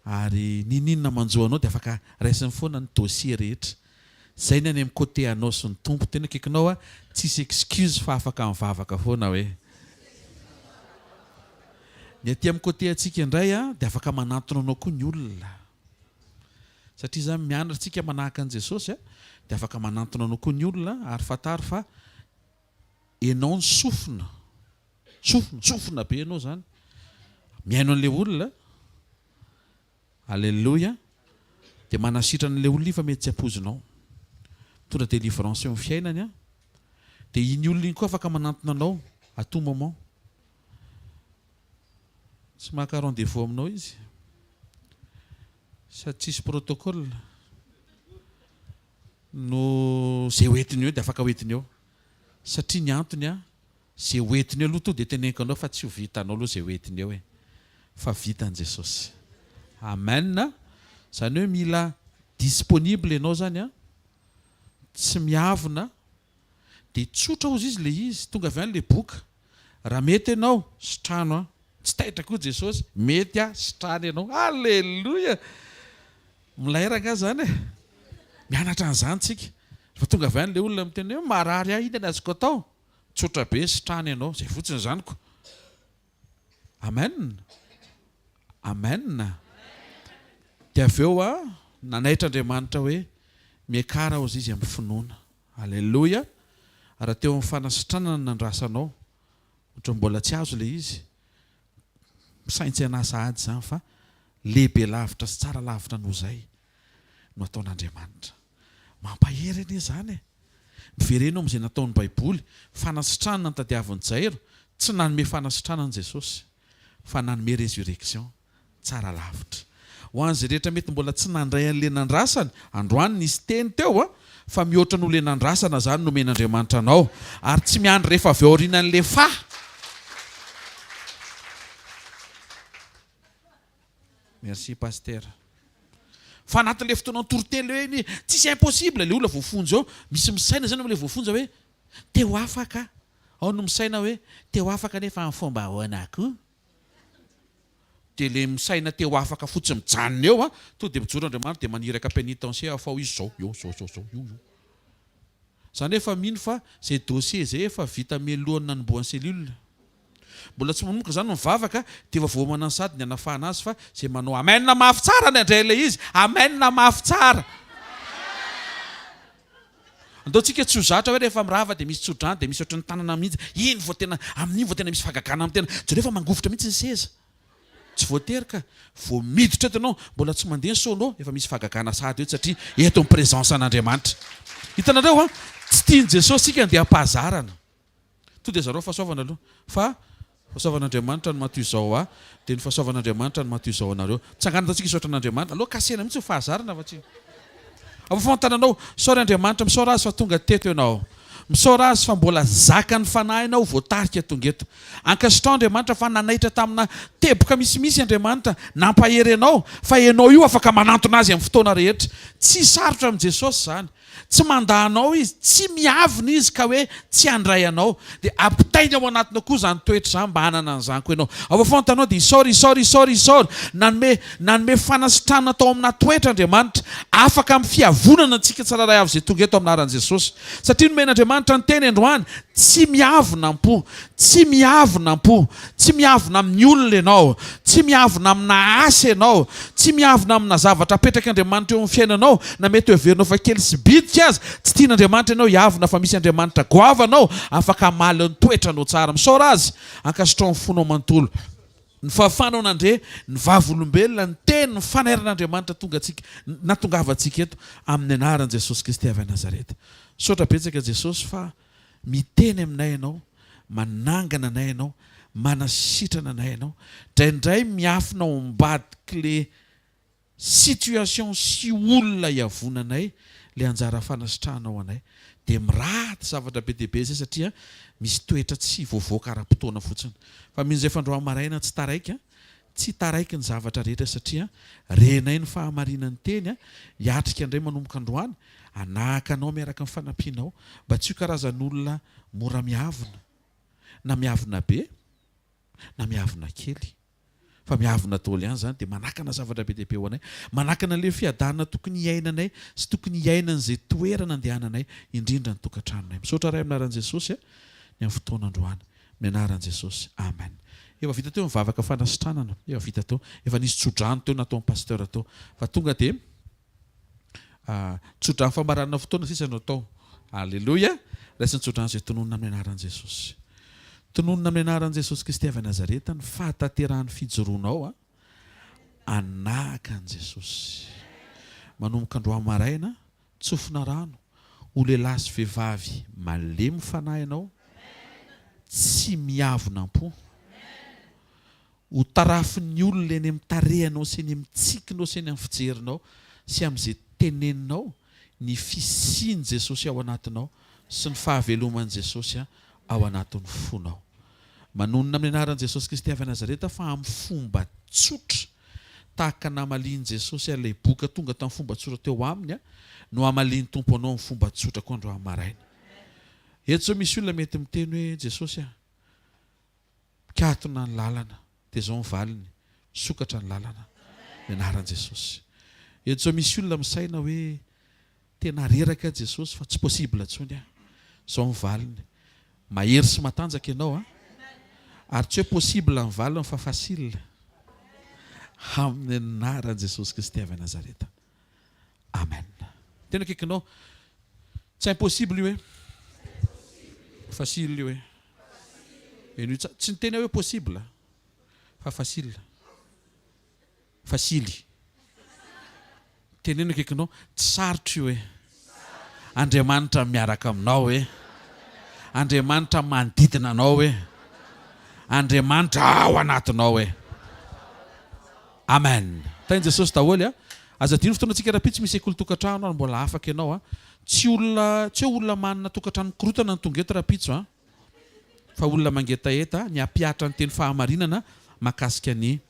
ary n'inon'inona manjo anao dia afaka raisiny foana ny dossier rehetra. Zay ny any amin'ny côté anao sy ny Tompo. Tena akaikinao aho, tsisy excuse fa afaka mivavaka foana hoe. Ny aty amin'ny côté antsika indray dia afaka manantona anao koa ny olona. Satria izany mianatra tsika manahaka an'i Jesosy dia afaka manantona anao koa ny olona ary fantaro fa enao ny sofina, sofina, sofina be ianao izany mihaino an'ilay olona. Alléluia! Dia manasitrana ilay olona iny fa mety tsy ampoizinao. Mitondra délivrance eo amin'ny fiainany an. Dia iny olona iny koa afaka manantona anao à tout moment. Tsy maka rendez-vous aminao izy. Sady tsisy protocole. No izay hoentiny eo dia afaka hoentiny eo. Satria ny antony an, Ze ho entiny eo aloha tonga dia teneniko anao fa tsy ho vitanao aloha ze ho entiny eo e! Fa vitan'i Jesosy. Amen a! Zany hoe mila disponible ianao zany an, tsy miavona, dia tsotra ozy izy le izy, tonga avy any le boka, raha mety ianao, sitrano an, tsy taitra koa Jesosy, mety aho, sitrano ianao, Alléluia! Milay rangah zany e! Mianatra an'izany tsika, rehefa tonga avy any le olona miteny hoe marary ahy, inona ny azoko atao? Tsotra be sitrana ianao, zay fotsiny izany ko. Amen. Amen. Dia avy eo a, nanaitra Andriamanitra hoe miakara hozy izy amin'ny finoana. Aleloia. Raha teo amin'ny fanasitranana no nandrasanao, ohatran'ny mbola tsy azo ilay izy, misaintsaina sahady izany fa lehibe lavitra sy tsara lavitra noho izay no ataon'Andriamanitra. Mampahery anie izany e! Miverena eo amin'izay nataon'ny Baiboly, fanasitranana no tadiavin'i Jairo, tsy nanome fanasitranana Jesosy, fa nanome résurrection, tsara lavitra. Ho an'izay rehetra mety mbola tsy nandray an'ilay nandrasany, androany nisy teny teo a, fa mihoatra noho ilay nandrasana izany nomen'Andriamanitra anao, ary tsy miandry rehefa avy ao aorianan'ilay fa. Merci Pasteur. Fa anatin'ilay fotoana nitoriteny hoe ny tsisy impossible ilay olona voafonja eo, misy misaina zany amin'ilay voafonja hoe te ho afaka, ao no misaina hoe te ho afaka nefa amin'ny fomba ahoana koa? Dia ilay misaina te ho afaka fotsiny mijanona eo an, tonga dia mijoro Andriamanitra dia maniraka pénitencier afaho izy zao, io, zao, zao, zao, io, io. Za nefa mino fa zay dossier zay efa vita mialohan'ny nanombohan'ny cellule. Mbola tsy manomboka zany mivavaka dia efa voaomana ny sady ny hanafahana azy fa zay manao amen mafy tsara ny handray ilay izy amen mafy tsara. Andao tsika tsy ho zatra hoe rehefa mirava dia misy tsodrano dia misy ohatran'ny tanana mihitsy, iny vao tena, amin'iny vao tena misy fahagagana amin'ny tena. Jereo fa mangovitra mihitsy ny seza. Tsy voatery ka. Vao miditra eto ianao, mbola tsy mandeha ny sono, efa misy fahagagana sahady eto satria eto ny présence an'Andriamanitra. Hitanareo an, tsy tian'i Jesosy isika andeha am-pahazarana. To dia zarao fahasoavana aloha. Fa fahasoavan'Andriamanitra no maha toy izao ahy, dia ny fahasoavan'Andriamanitra no maha toy izao anareo. Mitsangàna eto antsika hisaotra an'Andriamanitra. Aleo kasena mihitsy ny fahazarana fa tsy. Afofoa ny tananao, Misaory Andriamanitra, misaora Azy fa tonga teto ianao. Misaora Azy fa mbola zakan'ny fanahinao voatarika tonga eto. Ankasitraho Andriamanitra fa nanaitra tamina teboka misimisy Andriamanitra, nampahery anao fa ianao io afaka manantona Azy amin'ny fotoana rehetra. Tsy sarotra amin'i Jesosy izany. Tsy mandà anao Izy, tsy miavona Izy ka hoe tsy handray anao. Dia ampitainy ao anatinao koa izany toetra izany mba hanana an'izany koa ianao. Ao afovoan-tanao dia isaory, isaory, isaory, isaory. Nanome, nanome fanasitranana tao amina toetra Andriamanitra. Afaka amin'ny fiavonana antsika tsirairay avy izay tonga eto amin'ny anaran'i Jesosy. Satria nomen'Andriamanitra ny teny androany, tsy miavona am-po. Tsy miavona am-po. Tsy miavona amin'ny olona ianao. Tsy miavona amina asa ianao. Tsy miavona amina zavatra apetrak'Andriamanitra eo amin'ny fiainanao, na mety ho heverinao fa kely sy bitika aza. Tsy tian'Andriamanitra ianao hiavona fa misy Andriamanitra goavana ao afaka hamaly ny toetranao tsara. Misaora Azy. Ankasitraho ny fonao manontolo. Ny fahafahanao nandre ny vavolombelona, ny teny, ny fanairan'Andriamanitra tonga antsika, natongavantsika eto amin'ny anaran'i Jesosy Kristy avy any Nazareta. Misaotra betsaka Jesosy fa Miteny aminay Ianao, manangana anay Ianao, manasitrana anay Ianao. Indraindray miafina ao ambadik'le situation sy olona iavonanay le anjara fanasitrahanao anay. Dia miraty zavatra be dia be izay satria misy toetra tsy voavoaka ara-potoana fotsiny. Fa mino izay fandroany maraina tsy taraiky an! Tsy taraiky ny zavatra rehetra satria renay ny fahamarinan'ny teny hiatrika indray manomboka androany hanahaka anao miaraka amin'ny fanampianao mba tsy ho karazan'olona mora miavona na miavona be na miavona kely fa miavona daholo ihany izany dia manakana zavatra be dia be ho anay manakana ilay fiadanana tokony hiainanay sy tokony hiainan'izay toerana andehananay indrindra ny tokantranonay misaotra Ray amin'ny anaran'i Jesosy ny amin'ny fotoana androany Amin'ny anaran'i Jesosy. Amen. Efa vita teo ny vavaka fanasitranana. Efa vita teo. Efa nisy tsodrano teo nataon'ny pasteur teo. Fa tonga dia tsodrano famaranana fotoana sisa no atao. Aleloia. Raiso ny tsodrano izay tononina amin'ny anaran'i Jesosy. Tononina amin'ny anaran'i Jesosy Kristy avy Nazareta ny fahatanterahan'ny fijoroanao hanahaka an'i Jesosy. Manomboka androany maraina Tsofina rano, ho lehilahy sy vehivavy malemy fanahy ianao, tsy miavona am-po. Ho tarafin'ny olona eny amin'ny tarehinao sy eny amin'ny tsikinao sy eny amin'ny fijerinao sy amin'izay teneninao ny fisian'i Jesosy ao anatinao sy ny fahaveloman'i Jesosy ao anatin'ny fonao. Manonona amin'ny anaran'i Jesosy Kristy avy Nazareta fa amin'ny fomba tsotra Tahaka namalian'i Jesosy an'ilay boka tonga tamin'ny fomba tsotra teo aminy no hamalian'ny Tompo anao amin'ny fomba tsotra koa androany maraina. Eto izao misy olona mety miteny hoe, Jesosy a, mikatona ny lalana. Dia izao ny valiny, misokatra ny lalana, ny anaran'i Jesosy. Eto izao misy olona misaina hoe, Tena reraka aho Jesosy fa tsy possible intsony aho. Izao ny valiny, mahery sy matanjaka ianao an! Ary tsy hoe possible ny valiny fa facile. Amin'ny anaran'i Jesosy Kristy avy Nazareta. Amen. Tena akaikinao. Tsy impossible io e. Facile io e. Henoy tsara. Tsy niteny aho hoe possible fa facile. Fasily. Teneno akaikinao, tsy sarotra io e. Andriamanitra miaraka aminao e. Andriamanitra manodidina anao e. Andriamanitra ao anatinao e. Amen. Tahin'i Jesosy daholo a. Aza adino fotoanantsika rahampitso misy sekoly tokantrano ary mbola afaka ianao a. Tsy olona tsy hoe olona manana tokantrano mikorotana no tonga eto rahampitso a. Fa olona mangetaheta ny hampihatra ny teny fahamarinana mahakasika ny.